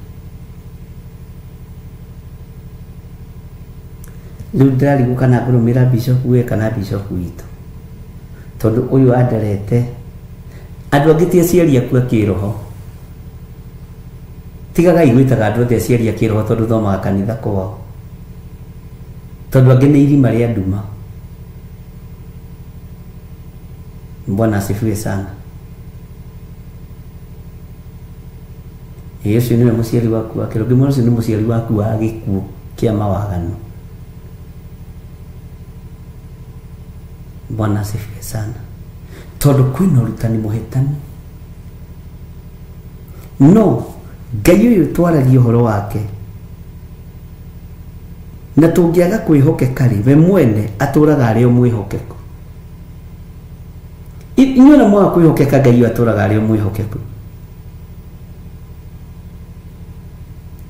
Rĩu ndĩrarigwo kana ngũrũmĩrĩra bishop we kana bishop witũ, tondũ ũyũ anderete andũ angĩ ti aciari aku a kĩroho. Tigagai gwĩtaga andũ othe aciari a kĩroho tondũ thomaga kanitha kwao, tondũ angĩ nĩ irima rĩa nduma. Bwana asifiwe sana. Ĩĩ ũcio nĩwe mũciari waku wa kĩroho, ngĩmwĩra ũcio nĩ mũciari waku wa gĩkuũ kĩa mawaganu. Bwana asifiwe sana. Tondũ kwĩna ũrutani mũhĩtanu. No Ngai ũyũ twaragia ũhoro wake, na tũngĩaga kwĩhokeka rĩ, we mwene atũraga arĩ o mwĩhokeku. Inyuĩ ona mwaga kwĩhokeka, Ngai ũyũ atũraga arĩ o mwĩhokeku.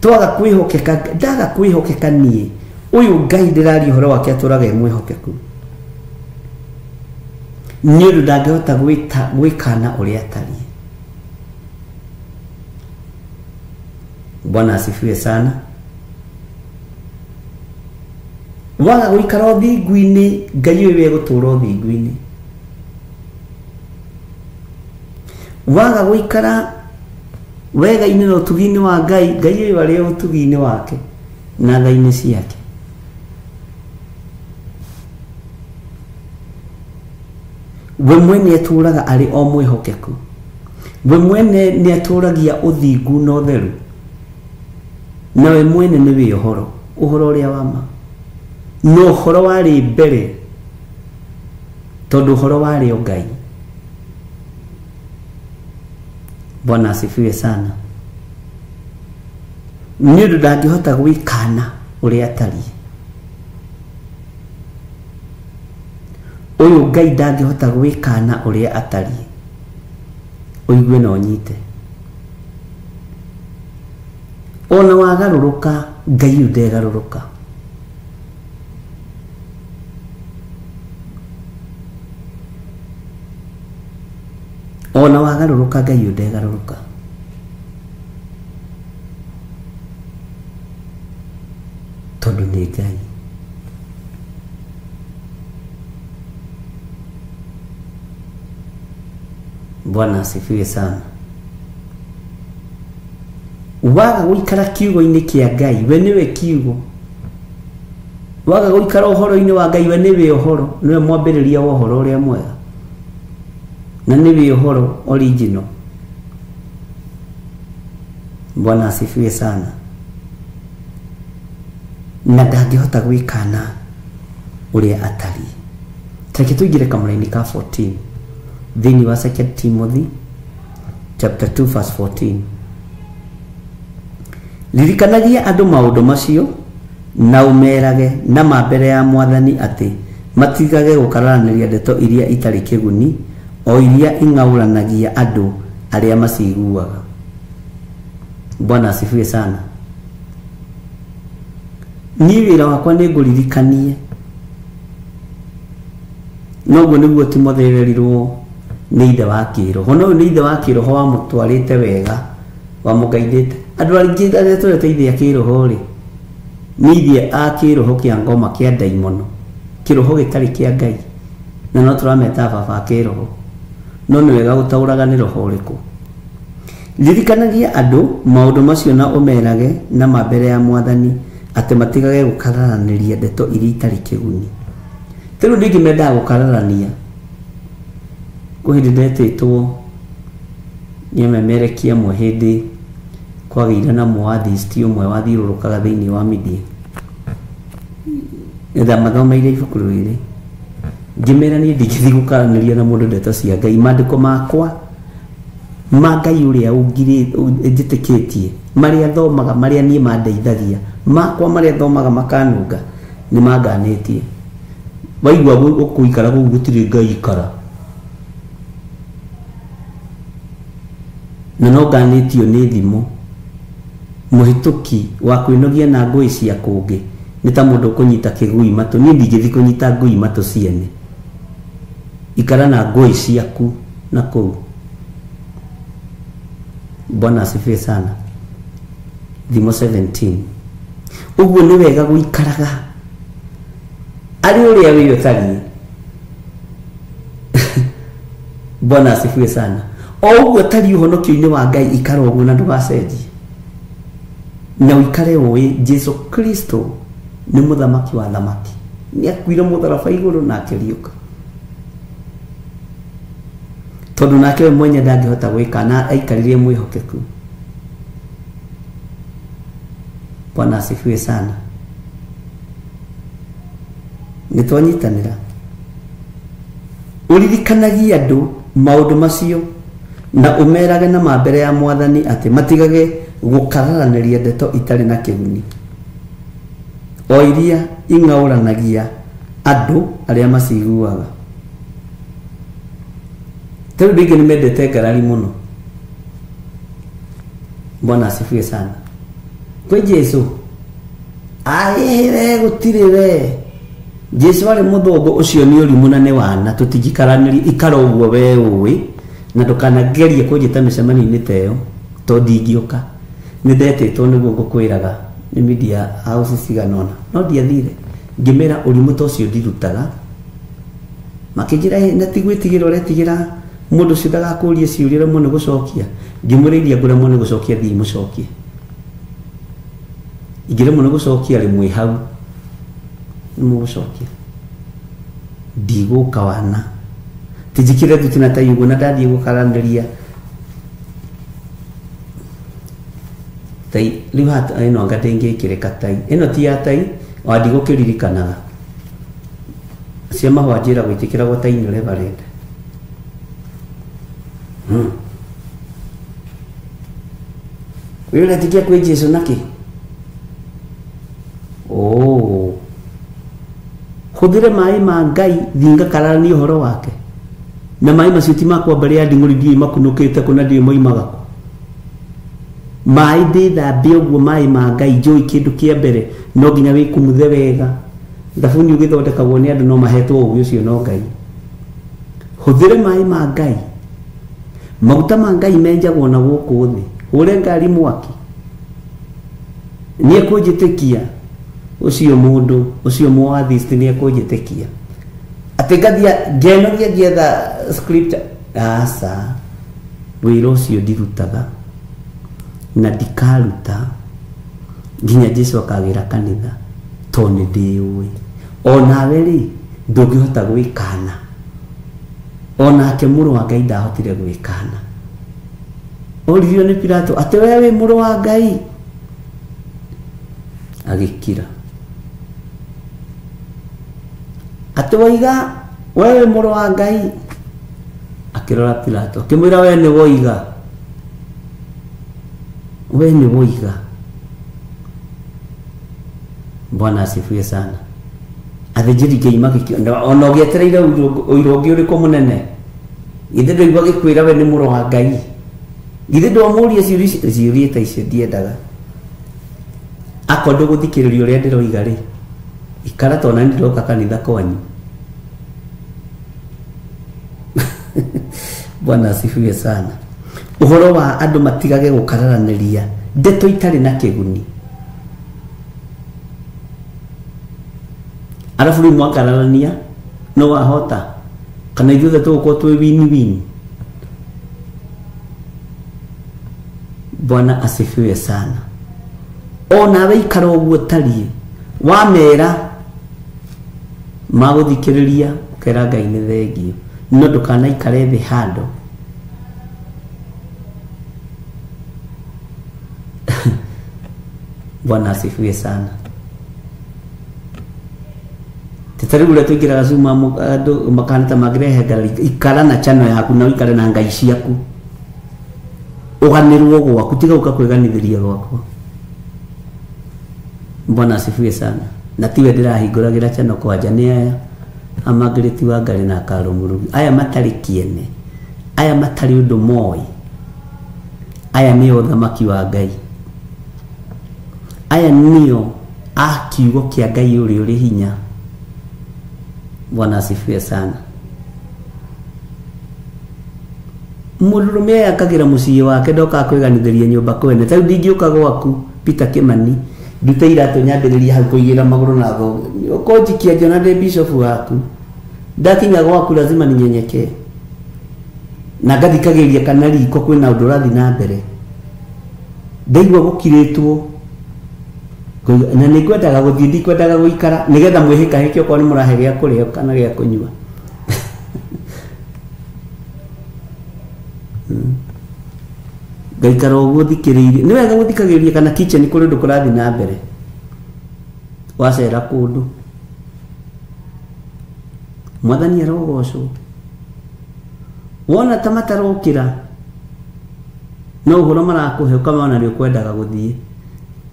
Twaga kwĩhokeka, ndaga kwĩhokeka niĩ, ũyũ Ngai ndĩraria ũhoro wake atũraga e mwĩhokeku. Nĩ ũndũ ndangĩhota gwĩkana ũrĩa atariĩ. Bwana asifiwe sana. Waga gũikara ũthingu-inĩ, Ngai ũyũ egũtũra ũthingu-inĩ. Waga gũikara wega-inĩ na ũtugi-inĩ wa Ngai, Ngai ũyũ arĩ o ũtugi-inĩ wake na tha-inĩ ciake. We mwene atũraga arĩ o mwĩhokeku. We mwene nĩ atũragia ũthingu na ũtheru. Na we mwene nĩwe ũhoro, ũhoro ũrĩa wa ma. No ũhoro warĩ mbere, tondũ ũhoro warĩ o Ngai. Bwana asifiwe sana. Nĩ ũndũ ndangĩhota gwĩkana ũrĩa atariĩ. Ũyũ Ngai ndangĩhota gwĩkana ũrĩa atariĩ. Ũigue na ũnyite. Ona wagarũrũka, Ngai ũyũ ndegarũrũka. Ona wagarũrũka, Ngai ũyũ ndegarũrũka. Tondũ nĩ Ngai. Bwana asifiwe sana. Waga gũikara kiugo-inĩ kĩa Ngai, we nĩwe kiugo. Waga gũikara ũhoro-inĩ wa Ngai, we nĩwe ũhoro, nĩwe mwambĩrĩria wa ũhoro ũrĩa mwega, na nĩwe ũhoro original. Bwana asifiwe sana. Na ndangĩhota gwĩkana ũrĩa atariĩ. Tareke tũingĩre kamũra-inĩ ka 14 thĩinĩ wa 2 Timothy chapter 2 verse 14. Ririkanagia andũ maũndũ macio na ũmerage na ma mbere ya Mwathani atĩ matigage gũkararanĩria ndeto iria itarĩ kĩguni, o iria ing'aũranagia andũ arĩa maciguaga. Bwana asifiwe sana. Niĩ wĩra wakwa nĩ ngũririkanie. Noguo nĩguo Timotheo erirwo nĩ ithe wa kĩroho. No nĩ ithe wa kĩroho wamũtwarĩte wega, wamũgaithĩte. Andũ aingĩ arĩa tũreta ithe a kĩroho rĩ, nĩ ithe a kĩroho kĩa ngoma kĩa ndaimono, kĩroho gĩtarĩ kĩa Ngai, na no tũrameta baba a kĩroho. No nĩ wega gũtaũraga nĩ roho ũrĩkũ. Ririkanagia andũ maũndũ macio na ũmerage na ma mbere ya Mwathani atĩ matigage gũkararanĩria ndeto iria itarĩ kĩguni. Rĩu andũ aingĩ mendaga gũkararania. Kwĩ hĩndĩ ndetĩtwo nĩ amemerekia amwe hĩndĩ kwagĩire na mũathisti ũmwe wathiũrũrũkaga thĩinĩ wa media. Ndamathomeire ibuku rĩrĩ, ngĩmera niĩ ndingĩthiĩ gũkaranĩria na mũndũ ndeto cia Ngai. Maandĩko makwa ma Ngai ũrĩa njĩtĩkĩtie, marĩa thomaga, marĩa niĩ mandeithagia, makwa marĩa thomaga makanunga, nĩ manganĩtie. Waigua ũkũikara kũu gũtirĩ Ngai ikara. Na no nganĩtio nĩ thimo. Mũhĩtũki wa kwĩnogia na ngũĩ cia kũngĩ nĩ ta mũndũ ũkũnyita kĩgui matũ. Niĩ ndingĩthiĩ kũnyita ngũi matũ ciene. Ikara na ngũĩ ciaku na kũu. Bwana asifiwe sana. Thimo 17. Uguo nĩ wega gũikaraga arĩ ũrĩa wĩ ũtariĩ. Bwana asifiwe sana. O ũguo ũtariĩ ũhonokio-inĩ wa Ngai, ikara ũguo na ndũgacenjie. Na ũikare ũĩ Jesu Kristo nĩ mũthamaki wa thamaki. Nĩ akuire mũtharaba igũrũ na akĩriũka. Tondũ nake we mwenye ndangĩhota gwĩka na aikaririe mwĩhokeku. Bwana asifiwe sana. Nĩ twanyitanĩra. Ũririkanagie andũ maũndũ macio na ũmerage na ma mbere ya mwathani atĩ matigage gũkararanĩria ndeto itarĩ na kĩguni, o iria ing'aũranagia andũ arĩa maciguaga. Rĩu andũ aingĩ nĩ mendete ngarari mũno. Bwana asifiwe sana. Kwĩ Jesu aĩ we gũtirĩ we. Jesu arĩ mũthũngũ ũcio nĩ ũrimũ na nĩ wana, tũtingĩkaranĩria. Ikara ũguo we ũĩ na ndũkanagerie kũnjĩta mĩcemanio-inĩ ta ĩyo tondũ ndingĩũka. Nĩ ndetĩtwo nĩguo ngũkwĩraga nĩ media house cigana ũna, no ndiathire. Ngĩmera ũrimũ ta ũcio ndirutaga. Makĩnjĩra na ti gwĩtigĩra ũretigĩra mũndũ ũcio ndagakũrie ciũria ũremwo nĩ gũcokia. Ngĩmwĩra iria ngũremwo nĩ gũcokia thiĩ mũcokie. Ingĩremwo nĩ gũcokia rĩmwe hau nĩ mũgũcokia. Ndigũka wana. Tinjikire thuti na tai ũguo na ndathiĩ gũkaranĩria tai rĩu hata ĩno anga ndĩngĩkĩrĩka tai ĩno ti ya tai o ndigũkĩririkanaga. Cia mahũa njĩra gwĩtĩkĩragwo tai nĩ reverend. Wĩ ũretikia kwĩ Jesu nakĩ? Oh. Hũthĩre maĩ ma Ngai thiĩ ngakararanie ũhoro wake. Na maĩ macio ti makwa mbere ya nding'ũri ndiũĩ makunũkĩte kũ na ndiũĩ moimaga kũ. Maĩ ndĩthambie ũguo maĩ ma Ngai njũĩ kĩndũ kĩa mbere no nginya wĩkumuthe wega. Thabuni ũgĩthondekagwo nĩ andũ no mahetwo ũgĩ ũcio no Ngai. Hũthĩre maĩ ma Ngai. Maguta ma Ngai menjagwo na gũkũ thĩ. Hũre ngari mwaki. Nĩ ekũnjĩtĩkia ũcio mũndũ ũcio mũatheist nĩ ekũnjĩtĩkia. Atĩ ngathia ngenogia ngĩetha scripture. Aca, wĩra ũcio ndirutaga na ndikaruta nginya Jesu akagĩra kanitha tondũ nĩ ndĩũĩ. Onawe rĩ ndũngĩhota gwĩkana. Onake mũrũ wa Ngai ndahotire gwĩkana. Oririo nĩ Pilato atĩ we wĩ mũrũ wa Ngai, agĩkira. Atĩ woiga we wĩ mũrũ wa Ngai, akĩrora Pilato akĩmwĩra we nĩ woiga, we nĩ woiga. Bwana asifiwe sana. Athĩnjĩri Ngai magĩkĩona ona ũgĩetereire ũira ũngĩ ũrĩkũ mũnene. Githĩ ndũigua gĩkwĩra we nĩ mũrũ wa Ngai? Githĩ ndwamũria ciũria ta icio ndiendaga. Akorwo ndũgũthikĩrĩria ũrĩa ndĩroiga rĩ, ikara tondũ nani ndĩroka kanitha kwanyu. Bwana asifiwe sana. Ũhoro wa andũ matigage gũkararanĩria ndeto itarĩ na kĩguni. Arabu rĩu mwakararania no wahota kana ithuothe tũgũkorwo twĩ wini wini. Bwana asifiwe sana. Onawe ikara ũguo ũtariĩ, wamera magũthikĩrĩria ũkera Ngai nĩ thengio, no ndũkanaikare thĩ handũ. Bwana asifiwe sana. Tari ũrĩa tũingĩraga Zoom andũ makahana ta mangĩrehe ngarari, ikara na channel yaku na ũikare na ngai ciaku, ũganĩrwo gwaku, tiga gũka kwĩganithĩria gwakwa. Bwana asifiwe sana. Na tiwe ndĩrahingũragĩra channel kwanja nĩ aya amangĩrĩti wa Ngarĩ na Karũ Mũrugi, aya matarĩ kĩene, aya matarĩ ũndũ moĩ, aya nĩo ũthamaki wa Ngai, aya nĩo a kiugo kĩa Ngai ũrĩa ũrĩ hinya. Bwana asifiwe sana. Mũndũrũme eyakagĩra mũciĩ wake ndokaga kwĩganithĩria nyũmba kwene. Ta rĩu ndingĩũka gwaku Peter Kimani ndute iratũ nyambĩrĩrie hau kũigĩra magũrũ na thongo. Ũkũnjikia njona ndĩ bishop waku. Ndakinya gwaku lazima ninyenyekee. Na ngathikagĩrĩria kana riko kwĩna ũndũ ũrathiĩ na mbere. Ndaigua gũkirĩtwo na nĩ ngwendaga gũthiĩ, ndikwendaga gũikara nĩgetha mwĩhĩkahĩke okorwo nĩ mũrahe gĩa kũrĩa kana gĩa kũnyua. Ngaikara ũguo thikĩrĩirie. Nĩ wega gũthikagĩrĩria kana kitchen kũrĩ ũndũ kũrathiĩ na mbere. Wacera kũndũ. Mwathani arogocwo. Wona ta matarokĩra no ũhoro marakũhe ũkamona nĩ ũkwendaga gũthiĩ.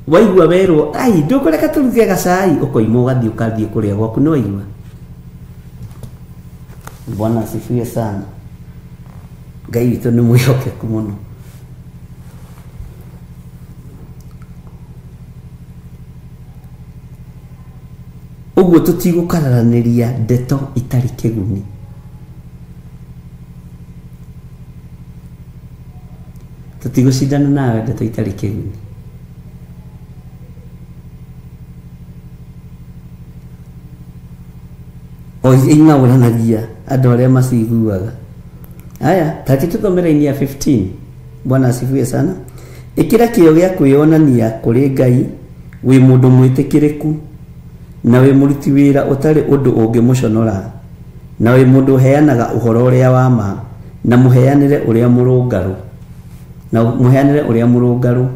Waigua werwo ai ndũkũreka tũruge gacai, ũkoima ũgathiĩ ũkathiĩ kũrĩa gwaku nĩ waigua. Bwana asifiwe sana. Ngai witũ nĩ mwĩhokeku mũno. Ũguo tũtigũkararanĩria ndeto itarĩ kĩguni. Tũtigũcindana nawe ndeto itarĩ kĩguni. O ing'aũranagia andũ arĩa maciguaga. Aya, taki tũthomere ya 15. Bwana asifiwe sana. Ĩkĩra kĩyo gĩa kwĩyonania kũrĩ Ngai wĩ mũndũ mwĩtĩkĩrĩku na wĩ mũruti wĩra ũtarĩ ũndũ ũngĩmũconora, na wĩ mũndũ ũheanaga ũhoro ũrĩa wa ma, na mũheanĩre ũrĩa mũrũngarũ, na mũheanĩre ũrĩa mũrũngarũ.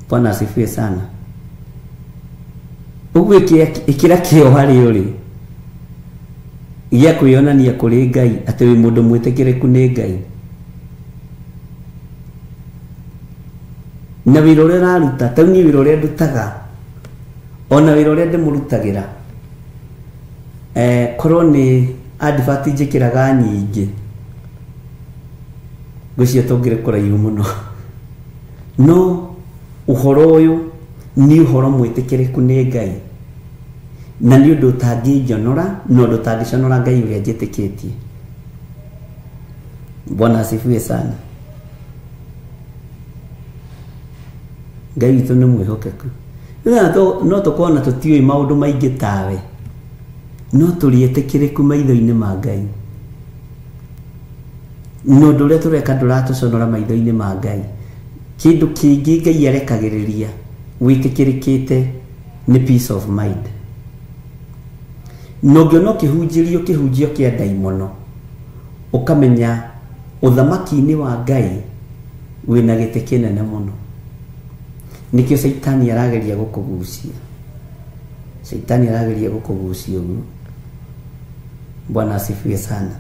Bwana asifiwe sana. Ũguo ĩkĩra kĩyo harĩ ũrĩ gĩa kwĩyonania kũrĩ Ngai atĩ wĩ mũndũ mwĩtĩkĩrĩku nĩ Ngai, na wĩra ũrĩa ũraruta. Ta niĩ wĩra ũrĩa ndutaga ona wĩra ũrĩa ndĩmũrutagĩra, korwo nĩ advert njĩkĩraga nyingĩ ngwĩciria tũngĩrĩ kũraihu mũno, no ũhoro ũyũ nĩ ũhoro mwĩtĩkĩrĩku nĩ Ngai, na nĩ ũndũ ũtangĩnjonora na ũndũ ũtangĩconora Ngai ũrĩa njĩtĩkĩtie. Bwana asifiwe sana. Ngai witũ nĩ mwĩhokeku. No tũkorwo na tũtiũĩ maũndũ maingĩ tawe, no tũrĩ etĩkĩrĩku maitho-inĩ ma Ngai, na ũndũ ũrĩa tũreka ndũratũconora maitho-inĩ ma Ngai. Kĩndũ kĩngĩ Ngai arekagĩrĩria wĩtĩkĩrĩkĩte nĩ peace of mind. Na ũngĩona ũkĩhunjĩrio kĩhunjio kĩa ndaimono, ũkamenya ũthamaki-inĩ wa Ngai wĩna gĩtĩ kĩnene mũno. Nĩkĩo Caitani arageria gũkũgucia. Caitani arageria gũkũgucia ũguo. Bwana asifiwe sana.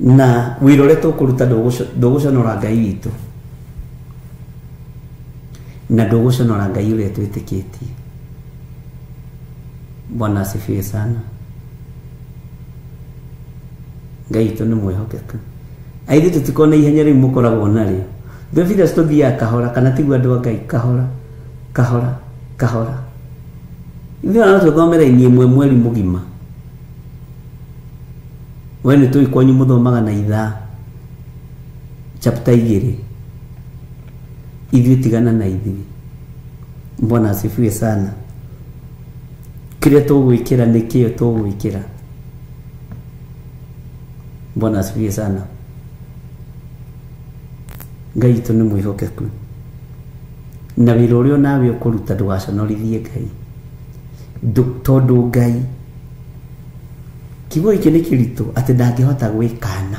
Na wĩra ũrĩa tũkũruta ndũgũconora Ngai witũ, na ndũgũconora Ngai ũrĩa twĩtĩkĩtie. Bwana asifiwe sana. Ngai witũ nĩ mwĩhokeku. Aithuĩ tũtikoragwo na ihenya rĩu mũkoragwo narĩo. Ithuĩ tũthiaga kahora, kana tiguo andũ a Ngai, kahora kahora kahora. Ithuĩ ona no tũthome raini ĩmwe mweri mũgima. We nĩ tũĩ kwanyu mũthomaga na ithaa chapter 2. Ithuĩ tigana na ithuĩ. Bwana asifiwe sana. Kĩrĩa tũgwĩkĩra nĩ kĩo tũgwĩkĩra. Bwana asifiwe sana. Ngai witũ nĩ mwĩhokeku, na wĩra ũrĩa nawe ũkũruta ndũgaconorithie Ngai, tondũ Ngai kiugo gĩkĩ nĩ kĩritũ atĩ ndangĩhota gwĩkana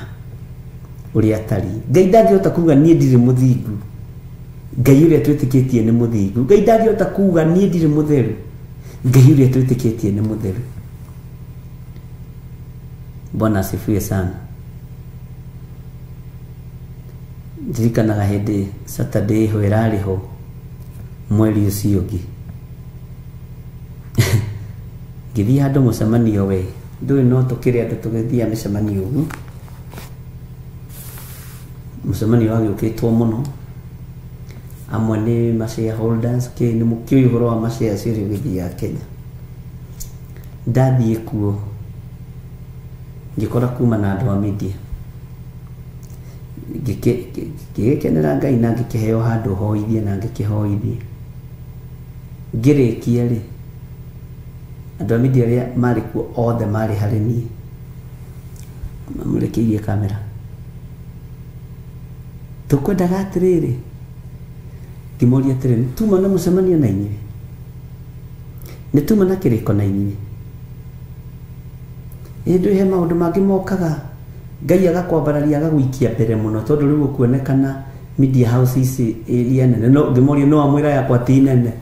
ũrĩa atariĩ. Ngai ndangĩhota kuga niĩ ndirĩ mũthingu. Ngai ũrĩa twĩtĩkĩtie nĩ mũthingu. Ngai ndangĩhota kuga niĩ ndirĩ mũtheru. Ngai ũrĩa twĩtĩkĩtie nĩ mũtheru. Bwana asifiwe sana. Ndirikanaga hĩndĩ Saturday ĩho ĩrarĩ ho mweri ũcio ũngĩ, ngĩthiĩ handũ mũcemanio we ndũĩ no tũkĩrĩ andũ tũgĩthiaga mĩcemanio ũguo, mũcemanio wagĩũkĩtwo mũno, amwe nĩ ma shareholders kĩ nĩ mũkĩũĩ ũhoro wa ma shares ũrĩa ũgĩthiaga Kenya. Ndathiĩ kuo Ngĩkora kuma na andũ a media. Ngĩgĩkenera Ngai na ngĩkĩheo handũ hoithie na ngĩkĩhoithie. Ngĩrĩkia rĩ, andũ a media arĩa marĩ kuo othe marĩ harĩ niĩ. Mamũrekeirie kamera. Tũkwendaga atĩrĩrĩ, ngĩmoria atĩrĩrĩ, nĩ tuma na mũcemanio na inyuĩ? Nĩ tuma na kĩrĩko na inyuĩ? Ĩ ndũĩ he maũndũ mangĩ mokaga Ngai agakwambararia agagũikia mbere mũno tondũ rĩu ũkuonekana media house ici iria nene. No ngĩmoria no amwĩra yakwa ti nene.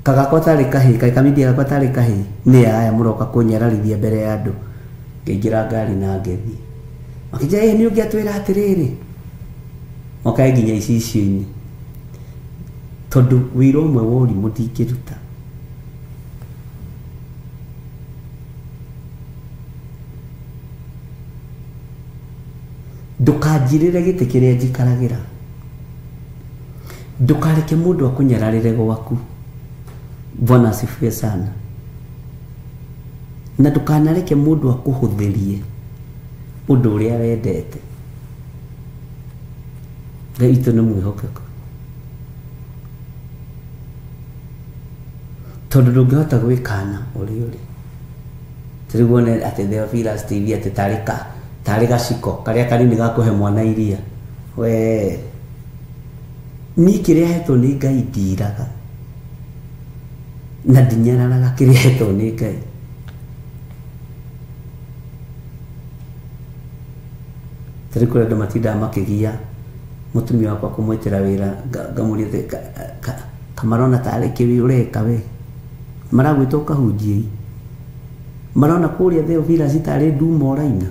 Kagakwa tarĩ kahĩĩ, kaĩ kamidia gakwa tarĩ kahĩĩ, nĩ aya mũroka kũnyararithia mbere ya andũ. Ngĩingĩra ngari na ngĩthiĩ. Makĩnjĩra, ĩ nĩ ũngĩatwĩra atĩrĩrĩ. Mokae nginya icicio-inĩ. Tondũ wĩra ũmwe wa ũrimũ ndingĩruta. Ndũkanjirĩre gĩtĩ kĩrĩa njikaragĩra. Ndũkareke mũndũ akũnyararĩre gwaku. Bwana asifiwe sana. Na ndũkanareke mũndũ akũhũthĩrie ũndũ ũrĩa wendete. Ngai witũ nĩ mwĩhokeku. Tondũ ndũngĩhota gwĩkana ũrĩa ũrĩ. Rĩu wone atĩ Theophilus TV atĩ tarĩ gaciko karĩa kanini ga kũhe mwana iria. We niĩ kĩrĩa hetwo nĩ Ngai ndiraga na ndinyararaga kĩrĩa hetwo nĩ Ngai. Tarĩ kũrĩ andũ matindaga makĩgia mũtumia wakwa kũmwĩtĩra wĩra, ngamũria atĩ kamarona tarĩ kĩ ũreka we, maragwĩta ũkahunjie, marona kũrĩa Theophilus tarĩ nduma ũraina.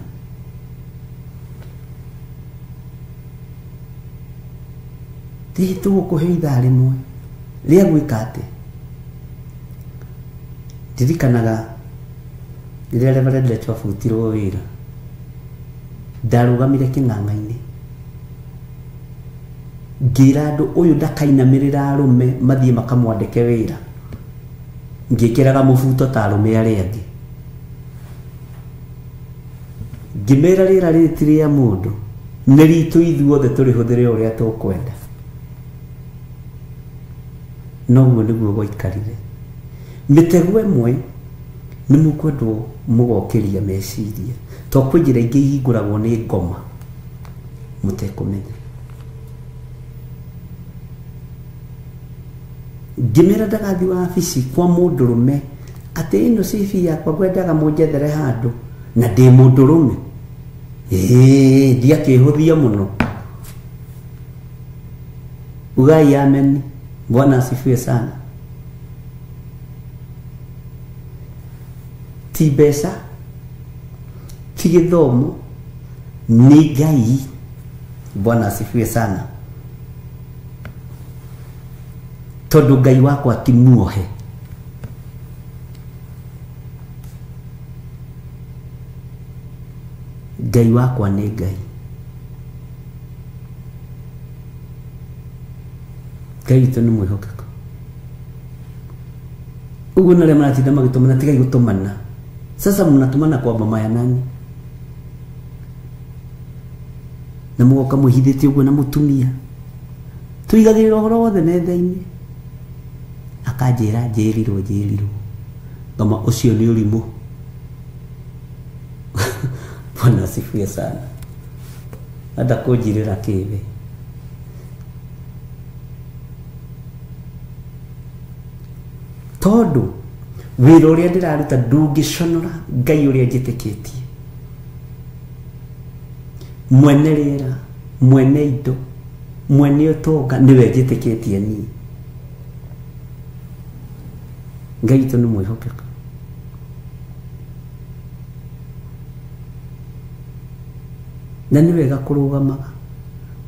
Thiĩ tũgũkũhe ithaa rĩmwe rĩa gwĩka atĩ. Ndirikanaga rĩrĩa Reverend Lecho abutirwo wĩra, ndarũgamire kĩng'ang'a-inĩ ngĩra andũ ũyũ ndakainamĩrĩra arũme mathiĩ makamwandĩke wĩra, ngĩkĩraga mũbuto ta arũme arĩa angĩ. Ngĩmera rĩera rĩrĩ ti rĩa mũndũ, nĩ ritũ ithuothe tũrĩhũthĩre ũrĩa tũkwenda. Noguo nĩguo gwaikarire. Mĩtego ĩmwe nĩ mũkwendwo mũgokĩria meciria, to kwĩ njĩra ingĩ ihingũragwo nĩ ngoma mũtekũmenya. Ngĩmera ndagathiĩ wabici kwa mũndũrũme atĩ ĩno CV yakwa ngwendaga mũnjethere handũ na ndĩ mũndũrũme. Ĩĩ, ndiakĩhũthia mũno. Ugai amen. Bwana asifiwe sana. Ti mbeca, ti gĩthomo, nĩ Ngai. Bwana asifiwe sana. Tondũ Ngai wakwa ti muohe. Ngai wakwa nĩ Ngai. Ngai witũ nĩ mwĩhokeku. Ũguo na arĩa maratinda magĩtũmana, tigai gũtũmana. Sasa mnatumana kwa mama ya nani? Na mũgoka mwĩhithĩte ũguo na mũtumia. Tũigagĩrĩra ũhoro wothe metha-inĩ. Akanjĩra njĩrirwo njĩrirwo. Ngama ũcio nĩ ũrimũ. Bwana asifiwe sana. Enda kũnjirĩra kĩwe. Tondũ wĩra ũrĩa ndĩraruta ndũngĩconora Ngai ũrĩa njĩtĩkĩtie. Mwene rĩera, mwene indo, mwene ũtonga nĩwe njĩtĩkĩtie niĩ. Ngai witũ nĩ mwĩhokeku. Na nĩ wega kũrũgamaga.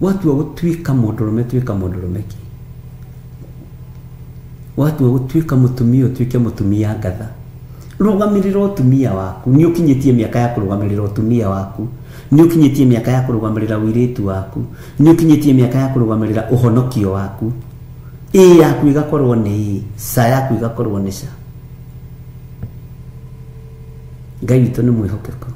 Watua gũtuĩka mũndũrũme, tuĩka mũndũrũme ki. Watua gũtuĩka mũtumia, ũtuĩke mũtumia ngatha. Rũgamĩrĩra ũtumia waku. Nĩ ũkinyĩtie mĩaka ya kũrũgamĩrĩra ũtumia waku. Nĩ ũkinyĩtie mĩaka ya kũrũgamĩrĩra ũirĩtu waku. Nĩ ũkinyĩtie mĩaka ya kũrũgamĩrĩra ũhonokio waku. Ĩ yaku ĩgakorwo nĩ ĩ, ca yaku ĩgakorwo nĩ ca. Ngai witũ nĩ mwĩhokeku.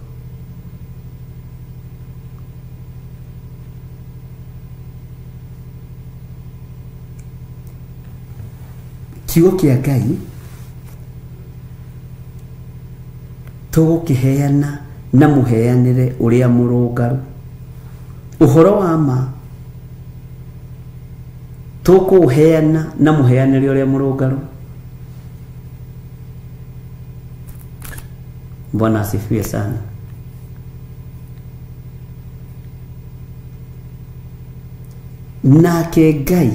Kiugo kĩa Ngai tũgũkĩheana na mũheanĩre ũrĩa mũrũngaru. Ũhoro wa ma tũkũũheana na mũheanĩre ũrĩa mũrũngaru. Bwana asifiwe sana. Nake Ngai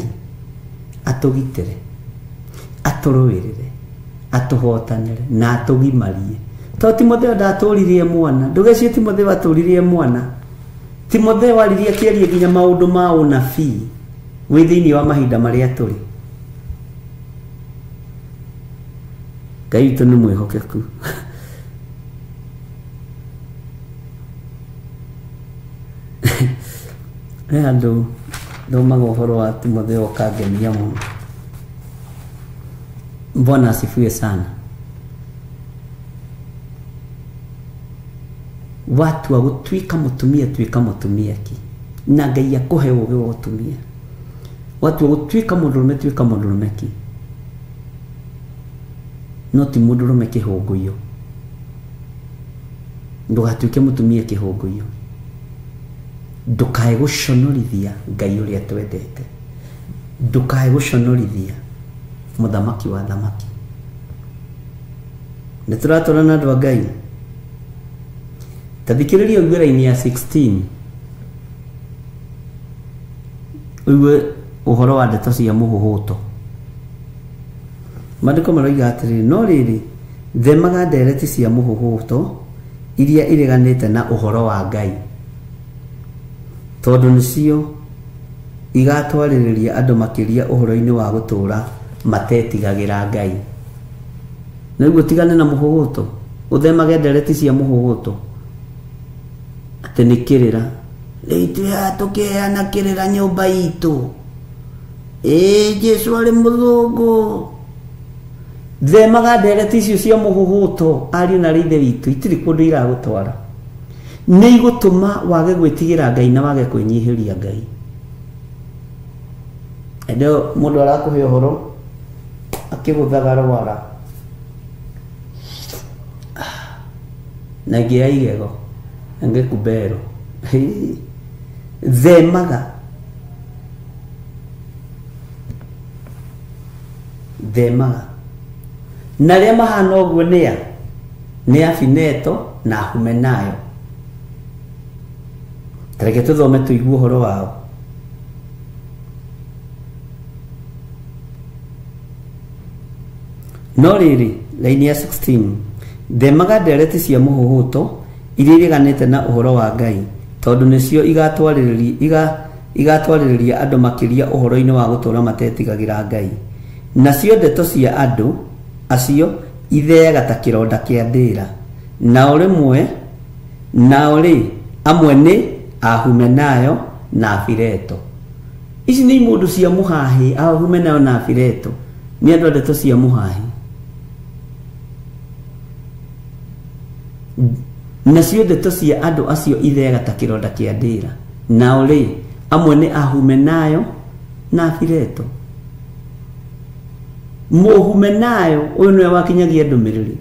atũgitĩre, atũrũĩrĩre, atũhotanĩre na atũgimarie. To Timotheo ndatũririe mwana, ndũgecirie Timotheo atũririe mwana. Timotheo aririe akĩaria nginya maũndũ ma ũnabii wĩ thĩinĩ wa mahinda marĩa tũrĩ. Ngai witũ nĩ mwĩhokeku. He handũ thomaga ũhoro wa Timotheo ũkangenia mũno. Bwana asifiwe sana. Watua gũtuĩka mũtumia, tuĩka mũtumia ki, na Ngai akũhe ũũgĩ wa ũtumia. Watua gũtuĩka mũndũrũme, tuĩka mũndũrũme ki, no ti mũndũrũme kĩhũngũiyo. Ndũgatuĩke mũtumia kĩhũngũiyo. Ndũkae gũconorithia Ngai ũrĩa twendete. Ndũkae gũconorithia mũthamaki wa thamaki. Nĩ tũratwarana andũ a Ngai. Ta thikĩrĩria ũigue raini ya 16, ũigue ũhoro wa ndeto cia mũhũhũto. Maandĩko maroiga atĩrĩrĩ, no rĩrĩ, themaga ndereti cia mũhũhũto iria ireganĩte na ũhoro wa Ngai, tondũ nĩcio igatwarĩrĩria andũ makĩria ũhoro-inĩ wa gũtũũra matetigagĩra Ngai. Nĩguo tigane na mũhũhũto, ũthemage ndereti cia mũhũhũto. Atĩ nĩ kĩrĩra, rĩu ithuĩ haha tũkĩheana kĩrĩra nyũmba itũ, ĩĩ Jesũ arĩ mũthũngũ. Themaga ndereti icio cia mũhũhũto, ariũ na ithe witũ, itirĩ kũndũ iragũtwara. Nĩ igũtũma wage gwĩtigĩra Ngai na wage kwĩnyihĩria Ngai. Ĩndĩ mũndũ arakũhe ũhoro akĩgũthaga rwara na ĩngĩ ya igego, ĩngĩ kubero. Themaga, themaga. Na arĩa mahana ũguo nĩ a? Nĩ Afineto na Humenayo. Ta reke tũthome tũigue ũhoro wao. No rĩrĩ, raini ya 16, themaga ndereti cia mũhũhũto iria ireganĩte na ũhoro wa Ngai, tondũ nĩcio igatwarĩrĩria andũ makĩria ũhoro-inĩ wa gũtũũra matetigagĩra Ngai. Nacio ndeto cia andũ acio itheaga ta kĩronda kĩa ndĩra. Nao rĩmwe, nao rĩ, amwe nĩ Ahumenayo na Afileto. Ici nĩ imũndũ cia mũhahi, Ahumenayo na Afileto nĩ andũ a ndeto cia mũhahi. Nacio ndeto cia andũ acio itheaga ta kĩronda kĩa ndĩra. Nao rĩ, amwe nĩ Ahumenayo na Afileto. Mũhumenayo ũyũ nĩwe wakinyagia ndũmĩrĩri.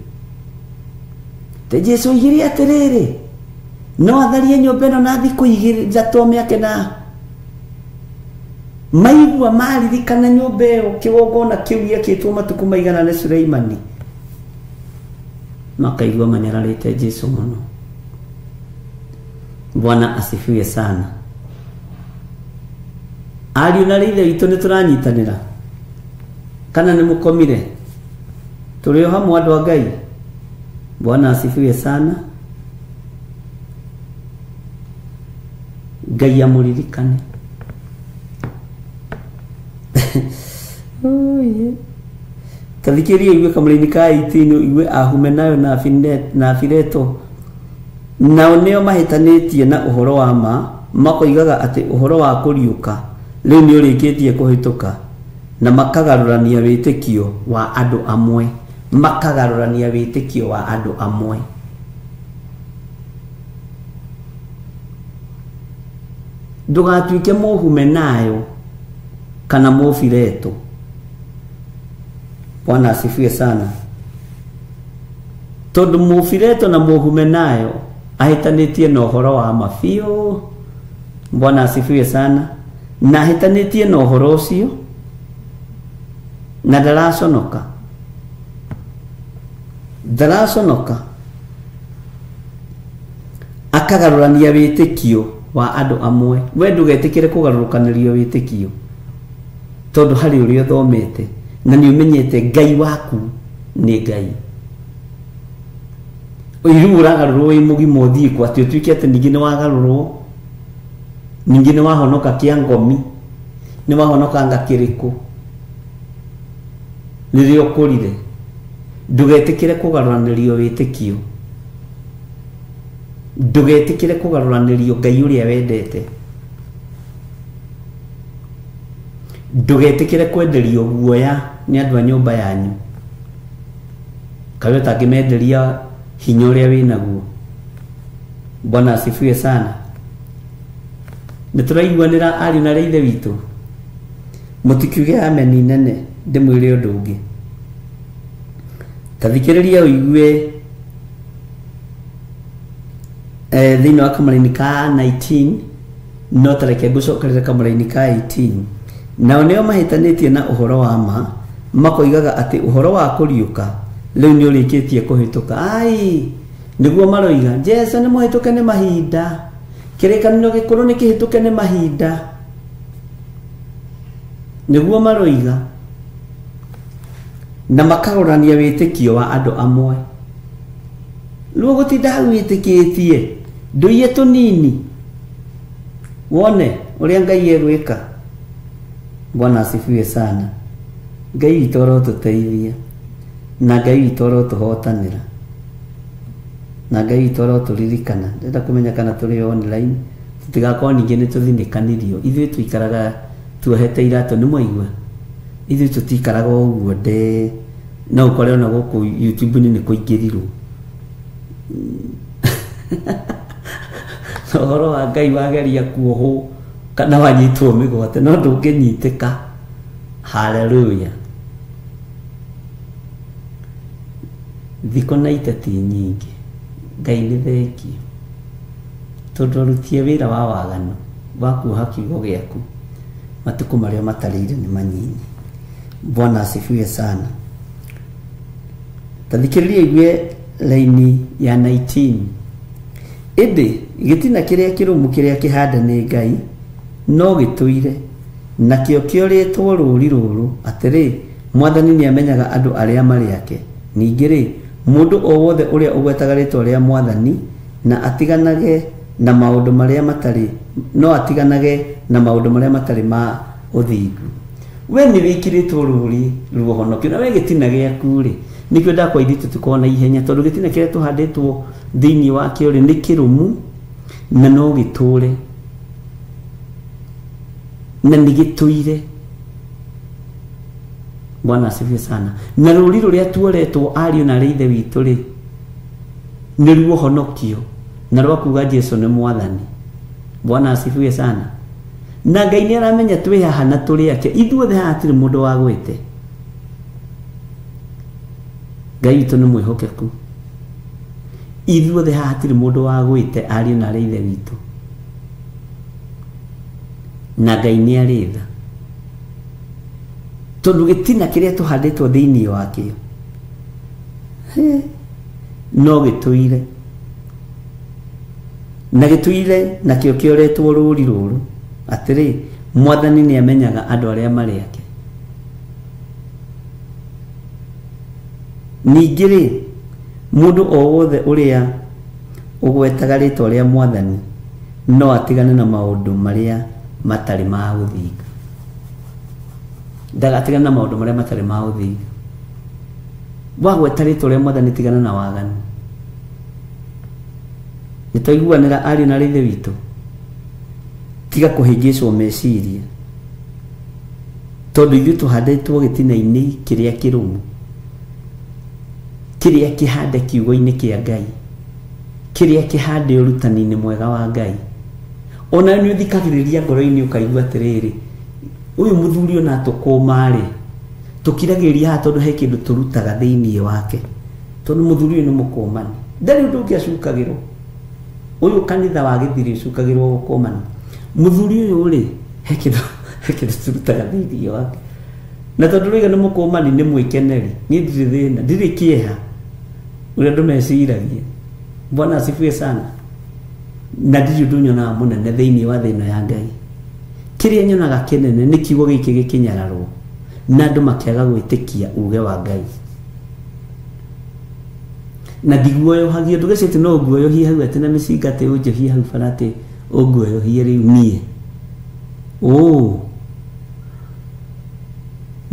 Te Jesũ oigire atĩrĩrĩ, no atharie nyũmba ĩno na thikũ igĩrĩ ithatũ mĩake na maigua maririkana nyũmba ĩyo kĩgongona kĩu gĩakĩtwo matukũ maigana nĩ Suleimani, makaigua manyararĩte Jesũ mũno. Bwana asifiwe sana. Ariũ na ithe witũ nĩ tũranyitanĩra kana nĩ mũkomire? Tũrĩ o hamwe andũ a Ngai. Bwana asifiwe sana. Ngai amũririkane. Ta thikĩrĩria ũigue kamũraini ka 18, ũigue Ahumenayo na Afileto. Nao nĩo mahĩtanĩtie na ũhoro wa ma, makoigaga atĩ ũhoro wa kũriũka rĩu nĩ ũrĩkĩtie kũhĩtũka, na makagarũrania wĩtĩkio wa andũ amwe. Makagarũrania wĩtĩkio wa andũ amwe. Ndũgatuĩke mũhumenayo kana mũbireto. Bwana asifiwe sana. Tondũ mũbireto na mũhumenayo ahĩtanĩtie na ũhoro wa mabiũ. Bwana asifiwe sana. Na ahĩtanĩtie na ũhoro ũcio na ndaraconoka. Ndaraconoka. Akagarũrania wĩtĩkio wa andũ amwe. We ndũgetĩkĩre kũgarũrũkanĩrio wĩtĩkio tondũ harĩ ũrĩa ũthomete na nĩ ũmenyete Ngai waku nĩ Ngai. Rĩu ũragarũrwo wĩ mũgima ũthiĩ kwa atĩ ũtuĩke atĩ ningĩ nĩ wagarũrwo, ningĩ nĩ wahonoka kĩa ngomi, nĩ wahonoka nga kĩrĩkũ rĩrĩa ũkũrire. Ndũgetĩkĩre kũgarũranĩrio wĩtĩkio. Ndũgetĩkĩre kũgarũranĩrio Ngai ũrĩa wendete. Ndũgetĩkĩre kwenderio guoya nĩ andũ a nyũmba yanyu. Kawe ũtangĩmenderia hinya ũrĩa wĩnaguo. Bwana asifiwe sana. Nĩ tũraiguanĩra ariũ na ithe witũ. Mũtikiuge ameni nene ndĩmwĩre ũndũ ũngĩ. Ta thikĩrĩria ũigue thĩinĩ wa kamũraini ka 19 no tareke ngũcokerere kamũraini ka 18. Nao nĩo mahĩtanĩtie na ũhoro wa ma, makoigaga atĩ ũhoro wa kũriũka rĩu nĩ ũrĩkĩtie kũhĩtũka. Ai, nĩguo maroiga Jesũ nĩ mũhĩtũke nĩ mahinda, kĩrĩkanĩro gĩkũrũ nĩ kĩhĩtũke nĩ mahinda. Nĩguo maroiga na makarorania wĩtĩkio wa andũ amwe. Rĩu gũtinda hau wĩtĩkĩtie ndũiye tũnini wone ũrĩa Ngai egwĩka. Bwana asifiwe sana. Ngai witũ arotũteithia na Ngai witũ arotũhotanĩra na Ngai witũ arotũririkana. Ndĩrenda kũmenya kana tũrĩ online tũtigakorwo ningĩ nĩ tũthinĩkanirio. Ithuĩ tũikaraga tuohete iratũ, nĩ mwaigua? Ithuĩ tũtikaraga ũguo nde no ũkore ona gũkũ YouTube-inĩ nĩ kũingĩrirwo. Ũhoro wa Ngai wageria kuohwo kana wanyitwo mĩgwate no ndũngĩnyitĩka. Haleluya. Thikũ na iteti nyingĩ. Ngai nĩ thengio tondũ arutie wĩra wa waganu wa kuoha kiugo gĩaku matukũ marĩa matarĩire nĩ manyinyi. Bwana asifiwe sana. Ta thikĩrĩria igue laini ya 19. Ĩndĩ gĩtina kĩrĩa kĩrũmu kĩrĩa kĩhande nĩ Ngai no gĩtũire, nakĩo kĩorĩtwo rũũri rũrũ atĩrĩ, Mwathani nĩamenyaga andũ arĩa marĩ ake. Ningĩ rĩ, mũndũ o wothe ũrĩa ũgwetaga rĩtwa rĩa Mwathani na atiganage na maũndũ marĩa matarĩ, no atiganage na maũndũ marĩa matarĩ ma ũthingu. We nĩ wĩkĩrĩtwo rũũri rwa ũhonokio na we gĩtina gĩaku rĩ, nĩkĩo ndakwa ithuĩ tũtikoragwo na ihenya tondũ gĩtina kĩrĩa tũhandĩtwo thĩinĩ wakĩo rĩ nĩ kĩrũmu na no gĩtũre na nĩ gĩtũire. Bwana asifiwe sana. Na rũũri rũrĩa tuoretwo ariũ na arĩa ithe witũ rĩ nĩ ruohonokio na rwa kuga Jesũ nĩ Mwathani. Bwana asifiwe sana. Na Ngai nĩ aramenya twĩ haha na tũrĩ ake. Ithuothe haha hatirĩ mũndũ wagwĩte. Ngai witũ nĩ mwĩhokeku. Ithuothe haha hatirĩ mũndũ wagwĩte ariũ na arĩa ithe witũ. Na Ngai nĩ arĩ tha tondũ gĩtina kĩrĩa tũhandĩtwo thĩinĩ wakĩo no gĩtũire na gĩtũire nakĩo kĩoretwo rũũri rũrũ atĩrĩ, Mwathani nĩ amenyaga andũ arĩa marĩ ake. Ningĩ rĩ, mũndũ o wothe ũrĩa ũgwetaga rĩtwa rĩa Mwathani no atigane na maũndũ marĩa matarĩ ma ũthingu. Ndagatigane na maũndũ marĩa matarĩ ma ũthingu. Wagweta rĩtwa rĩa Mwathani tigana na waganu. Nĩ twaiguanĩra ariũ na ithe witũ. Tiga kũhĩngĩcwo meciria tondũ ithuĩ tũhandĩtwo gĩtina-inĩ kĩrĩa kĩrũmu, kĩrĩa kĩhande kiugo-inĩ kĩa Ngai, kĩrĩa kĩhande ũrutani-inĩ mwega wa Ngai. Ona nĩ ũthikagĩrĩria ngoro-inĩ ũkaigua atĩrĩrĩ, ũyũ mũthuri ona tũkũma-rĩ, tũkiragĩrĩria haha tondũ he kĩndũ tũrutaga thĩinĩ wake, tondũ mũthuri ũyũ nĩ mũkũmani, ndarĩ ũndũ ũngĩ acukagĩrwo. Ũyũ kanitha wa gĩthiri ũcukagĩrwo gũkũmana. Mũthuri ũyũ rĩ, he kĩndũ tũrutaga thĩinĩ wake, na tondũ rĩga nĩ mũkũmani nĩ mwĩkeneri, niĩ ndirĩ thĩna, ndirĩ kĩeha ũrĩa andũ meciragia. Bwana asifiwe sana. Na ndirĩ ũndũ nyonaga mũnene thĩinĩ wa thĩ ĩno ya Ngai. Kĩrĩa nyonaga kĩnene nĩ kiugo gĩkĩ gĩkĩnyararwo na andũ makĩaga gwĩtĩkia uge wa Ngai. Na ndiguoyohagia, ndũgecirie atĩ no nguoyohie hau atĩ na mĩcinga atĩ ũnjohie hau bara atĩ ũnguoyohie rĩu niĩ.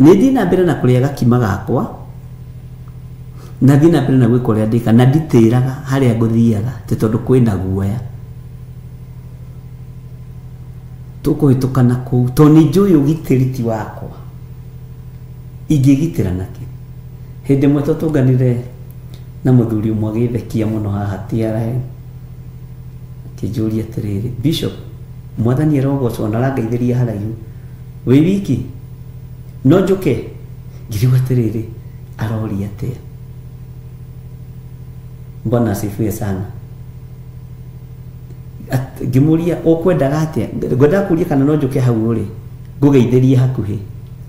Nĩ thiĩ na mbere na kũrĩa gakima gakwa, na thiĩ na mbere na gwĩka ũrĩa ndĩka, na nditĩraga harĩa ngũthiaga atĩ tondũ kwĩna guoya. Tũkũhĩtũka na kũu tondũ nĩ njũĩ ũgitĩri ti wakwa, ingĩgitĩra nakĩ? Hĩndĩ ĩmwe twatũnganire na mũthuri ũmwe agĩthekia mũno haha TRA, akĩnjũria atĩrĩrĩ, Bishop, mwathani arogocwo na arangeithĩria haraihu, wĩ wiki no njũke? Ngĩrigwo atĩrĩrĩ, aroria atĩa? Bwana asifiwe sana. Ngĩmũria ũkwendaga atĩa? Ngwendaga kũria kana no njũke hau rĩ, ngũgeithĩrie hakuhĩ,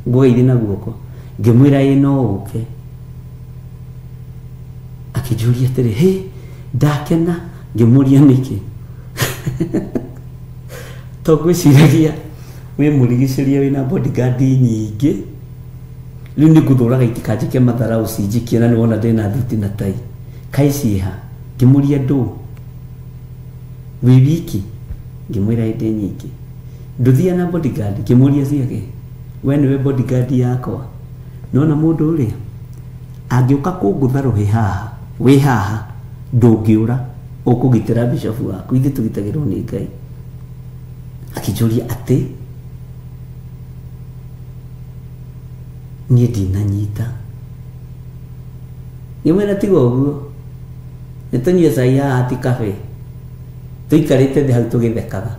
ngũgeithie na guoko. Ngĩmwĩra ĩ no ũke. Akĩnjũria atĩrĩ, hĩ, ndakena. Ngĩmũria nĩkĩ? To ngwĩciragia wĩ mũrigicĩria wĩna bodyguard nyingĩ, rĩu nĩ ngũthũraga itikanjĩke matharau cinjikie na nĩwona ndĩna thuti na tai, kaĩ ciĩha? Ngĩmũria ndũ wĩ wiki? Ngĩmwĩra ĩ ndĩ nyingĩ. Ndũthiaga na bodyguard? Ngĩmũria ciake, we nĩwe bodyguard yakwa. Nĩwona mũndũ ũrĩa angĩũka kũngũtha rũhĩ haha, wĩ haha, ndũngĩũra, ũkũgitĩra bishop waku, ithuĩ tũgitagĩrwo nĩ Ngai. Akĩnjũria atĩ niĩ ndinanyita. Ngĩmwĩra tiga ũguo, nĩ tũnyue cai haha ti kabe, tũikarĩte thĩ hau tũgĩthekaga,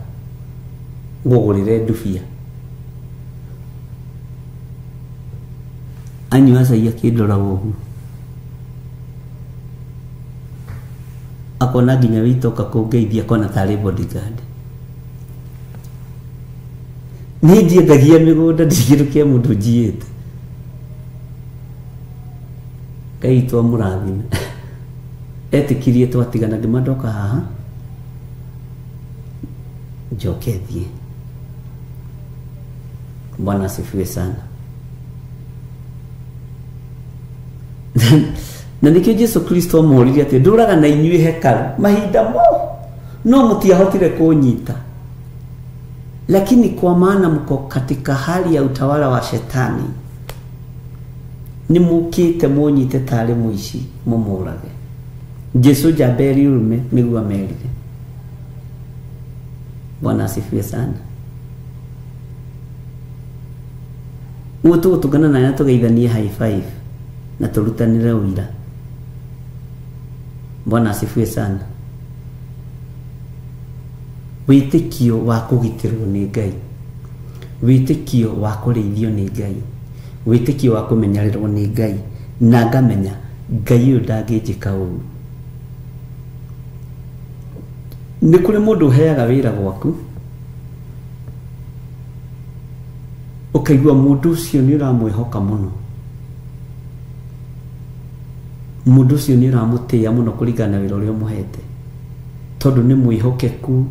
ngũgũrĩre ndubia. Anyua cai akĩndora ũguo, akona nginya wĩitoka kũngeithia akona tarĩ bodyguard. Niĩ ndiendagia mĩgũnda, ndirĩ kĩndũ kĩa mũndũ njiĩte. Ngai witũ amũrathime. Etĩkirie twatigana, ngĩma ndoka haha njoke thiĩ. Bwana asifiwe sana. Na nĩkĩo Jesu Kristo amũririe atĩ ndũraga na inyuĩ hekarũ mahinda mo no mũtiahotire kũnyita, lakini kwa maana mko katika hali ya utawala wa shetani, nĩ mũkĩte mũnyite tarĩ mũici mũmũrage. Jesu njamba ũrũme nĩguo amerire. Bwana asifiwe sana. Ũguo tũgũtũngana nawe na tũgeithanie high five na tũrutanĩre ũira. Bwana asifiwe sana. Wĩtĩkio wa kũgitĩrwo nĩ Ngai, wĩtĩkio wa kũrĩithio nĩ Ngai, wĩtĩkio wa kũmenyererwo nĩ Ngai, na ngamenya Ngai ũyũ ndangĩnjĩka ũru. Nĩ kũrĩ mũndũ ũheaga wĩra gwaku, ũkaigua mũndũ ũcio nĩ ũramwĩhoka mũno, mũndũ ũcio nĩ ũramũtĩĩa mũno kũringana na wĩra ũrĩa ũmũhete, tondũ nĩ mwĩhokeku,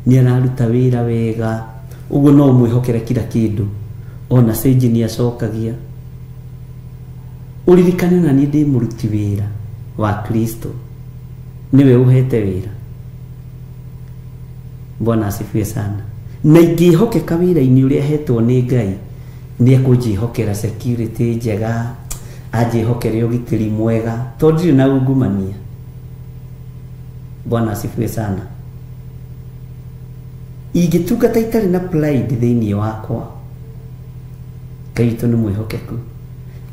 nĩ araruta wĩra wega, ũguo no ũmwĩhokere kila kĩndũ, ona cenji nĩ acokagia. Ũririkane na niĩ ndĩ mũruti wĩra wa Kristo, nĩwe ũhete wĩra. Bwana asifiwe sana. Na ingĩhokeka wĩra-inĩ ũrĩa hetwo nĩ Ngai, nĩ ekũnjĩhokera security njega, anjĩhokere ũgitĩri mwega, tondũ ndirĩ na ungumania. Bwana asifiwe sana. Ingĩtungata itarĩ na pride thĩinĩ wakwa, Ngai witũ nĩ mwĩhokeku,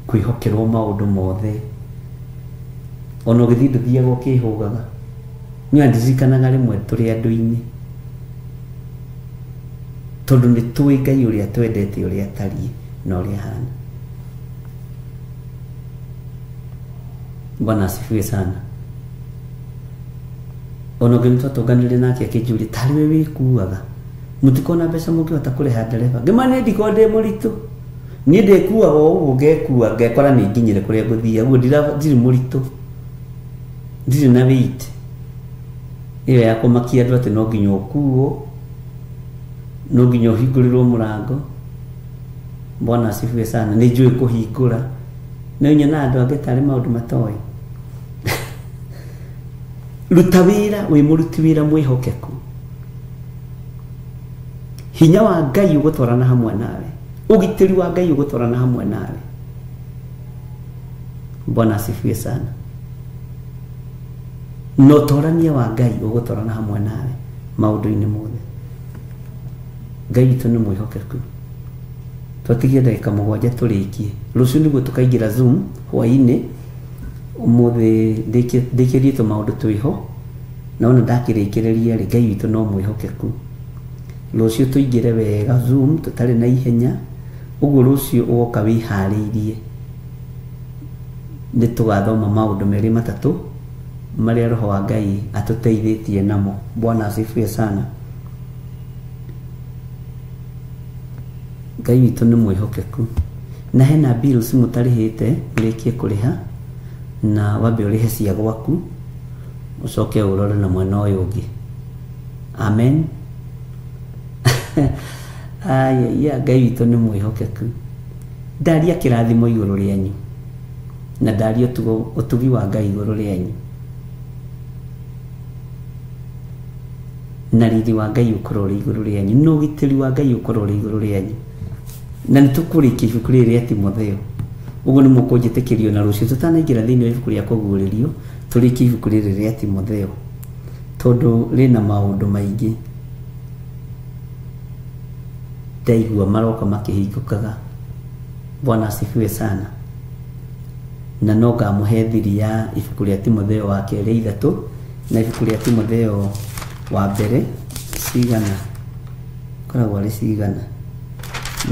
kwĩhokerwo maũndũ mothe. Ona ũgĩthiĩ ndũthiaga ũkĩhũgaga. Niĩ ndirikanaga rĩmwe tũrĩ andũ-inĩ, Tondũ nĩ tũĩ Ngai ũrĩa twendete, ũrĩa atariĩ na ũrĩa ahana. Bwana asifiwe sana. Ona ũngĩ nĩtwatũnganire nake akĩnjũria tarĩ we wĩkuaga, mũtikona mbeca mũngĩhota kũrĩha ndereba. Ngĩma niĩ ndikoragwo ndĩ mũritũ, niĩ ndĩkuaga o ũguo, ngekua ngekora nĩ nginyire kũrĩa ngũthiaga, ũguo ndirĩ mũritũ, ndirĩ na weight ĩyo ya kũmakia andũ atĩ no nginya ũkuo, no nginya ũhingũrĩrwo mũrango. Bwana asifiwe sana. Nĩ njũĩ kũhingũra, no nyonaga andũ angĩ tarĩ maũndũ matoĩ. Ruta wĩra wĩ mũruti wĩra mwĩhokeku, hinya wa Ngai ũgũtwarana hamwe nawe, ũgitĩri wa Ngai ũgũtwarana hamwe nawe. Bwana asifiwe sana. Na ũtorania wa Ngai ũgũtwarana hamwe nawe maũndũ-inĩ mothe. Ngai witũ nĩ mwĩhokeku. Twatigie ndagĩka 7 tũrĩkie. Rũciũ nĩguo tũkaingĩra Zoom hwaĩ-inĩ. Ũmũthĩ ndĩkĩrie tũmaũndũ twĩho, na ona ndakĩrĩkĩrĩria rĩ, Ngai witũ no mwĩhokeku. Rũciũ tũingĩre wega Zoom tũtarĩ na ihenya, ũguo rũciũ ũgoka wĩharĩirie. Nĩ tũgathoma maũndũ merĩ matatũ marĩa Roho wa Ngai atũteithĩtie namo. Bwana asifiwe sana. Ngai witũ nĩ mwĩhokeku. Na hena bills mũtarĩhĩte, mũrĩkie kũrĩha, na wambe ũrĩhe cia gwaku, ũcoke ũrore na mwena ũyũ ũngĩ. Amen. Aya, Ngai witũ nĩ mwĩhokeku. Ndaria kĩrathimo igũrũ rĩanyu, na ndaria ũtugi wa Ngai igũrũ rĩanyu, na riri wa Ngai ũkorwo ũrĩ igũrũ rĩanyu, na ũgitĩri wa Ngai ũkorwo ũrĩ igũrũ rĩanyu. Na nĩ tũkũrĩkia ibuku rĩrĩ rĩa Timotheo. Ũguo nĩ mũkũnjĩtĩkĩrio na rũciũ tũtanaingĩra thĩinĩ wa ibuku rĩa kũguũrĩrio, tũrĩkie ibuku rĩrĩ rĩa Timotheo, tondũ rĩna maũndũ maingĩ ndaigua maroka makĩhingũkaga. Bwana asifiwe sana. Na no ngamũhe thiri ya ibuku rĩa Timotheo wa kerĩ 3 na ibuku rĩa Timotheo wa mbere cigana, koragwo arĩ cigana,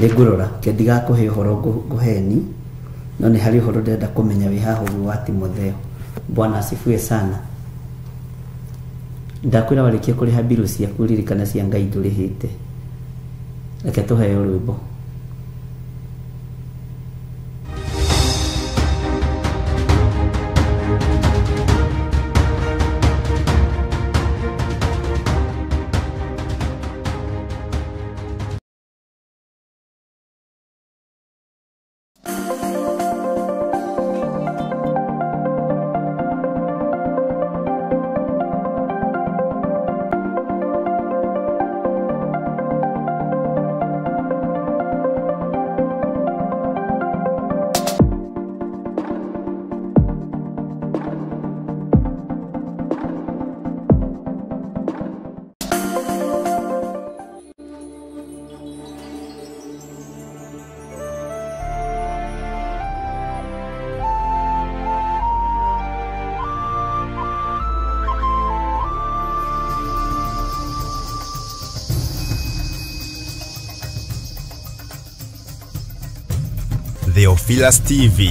nĩ ngũrora ke ndigakũhe ũhoro ngũheni, no nĩ harĩ ũhoro ndĩrenda kũmenya wĩ haha ũguo wa Timotheo. Bwana asifiwe sana. Ndakwĩra warĩkia kũrĩha mbirũ ciaku, ririkana cia Ngai ndũrĩhĩte. Reke tũheo rwĩmbo. Theophilus TV.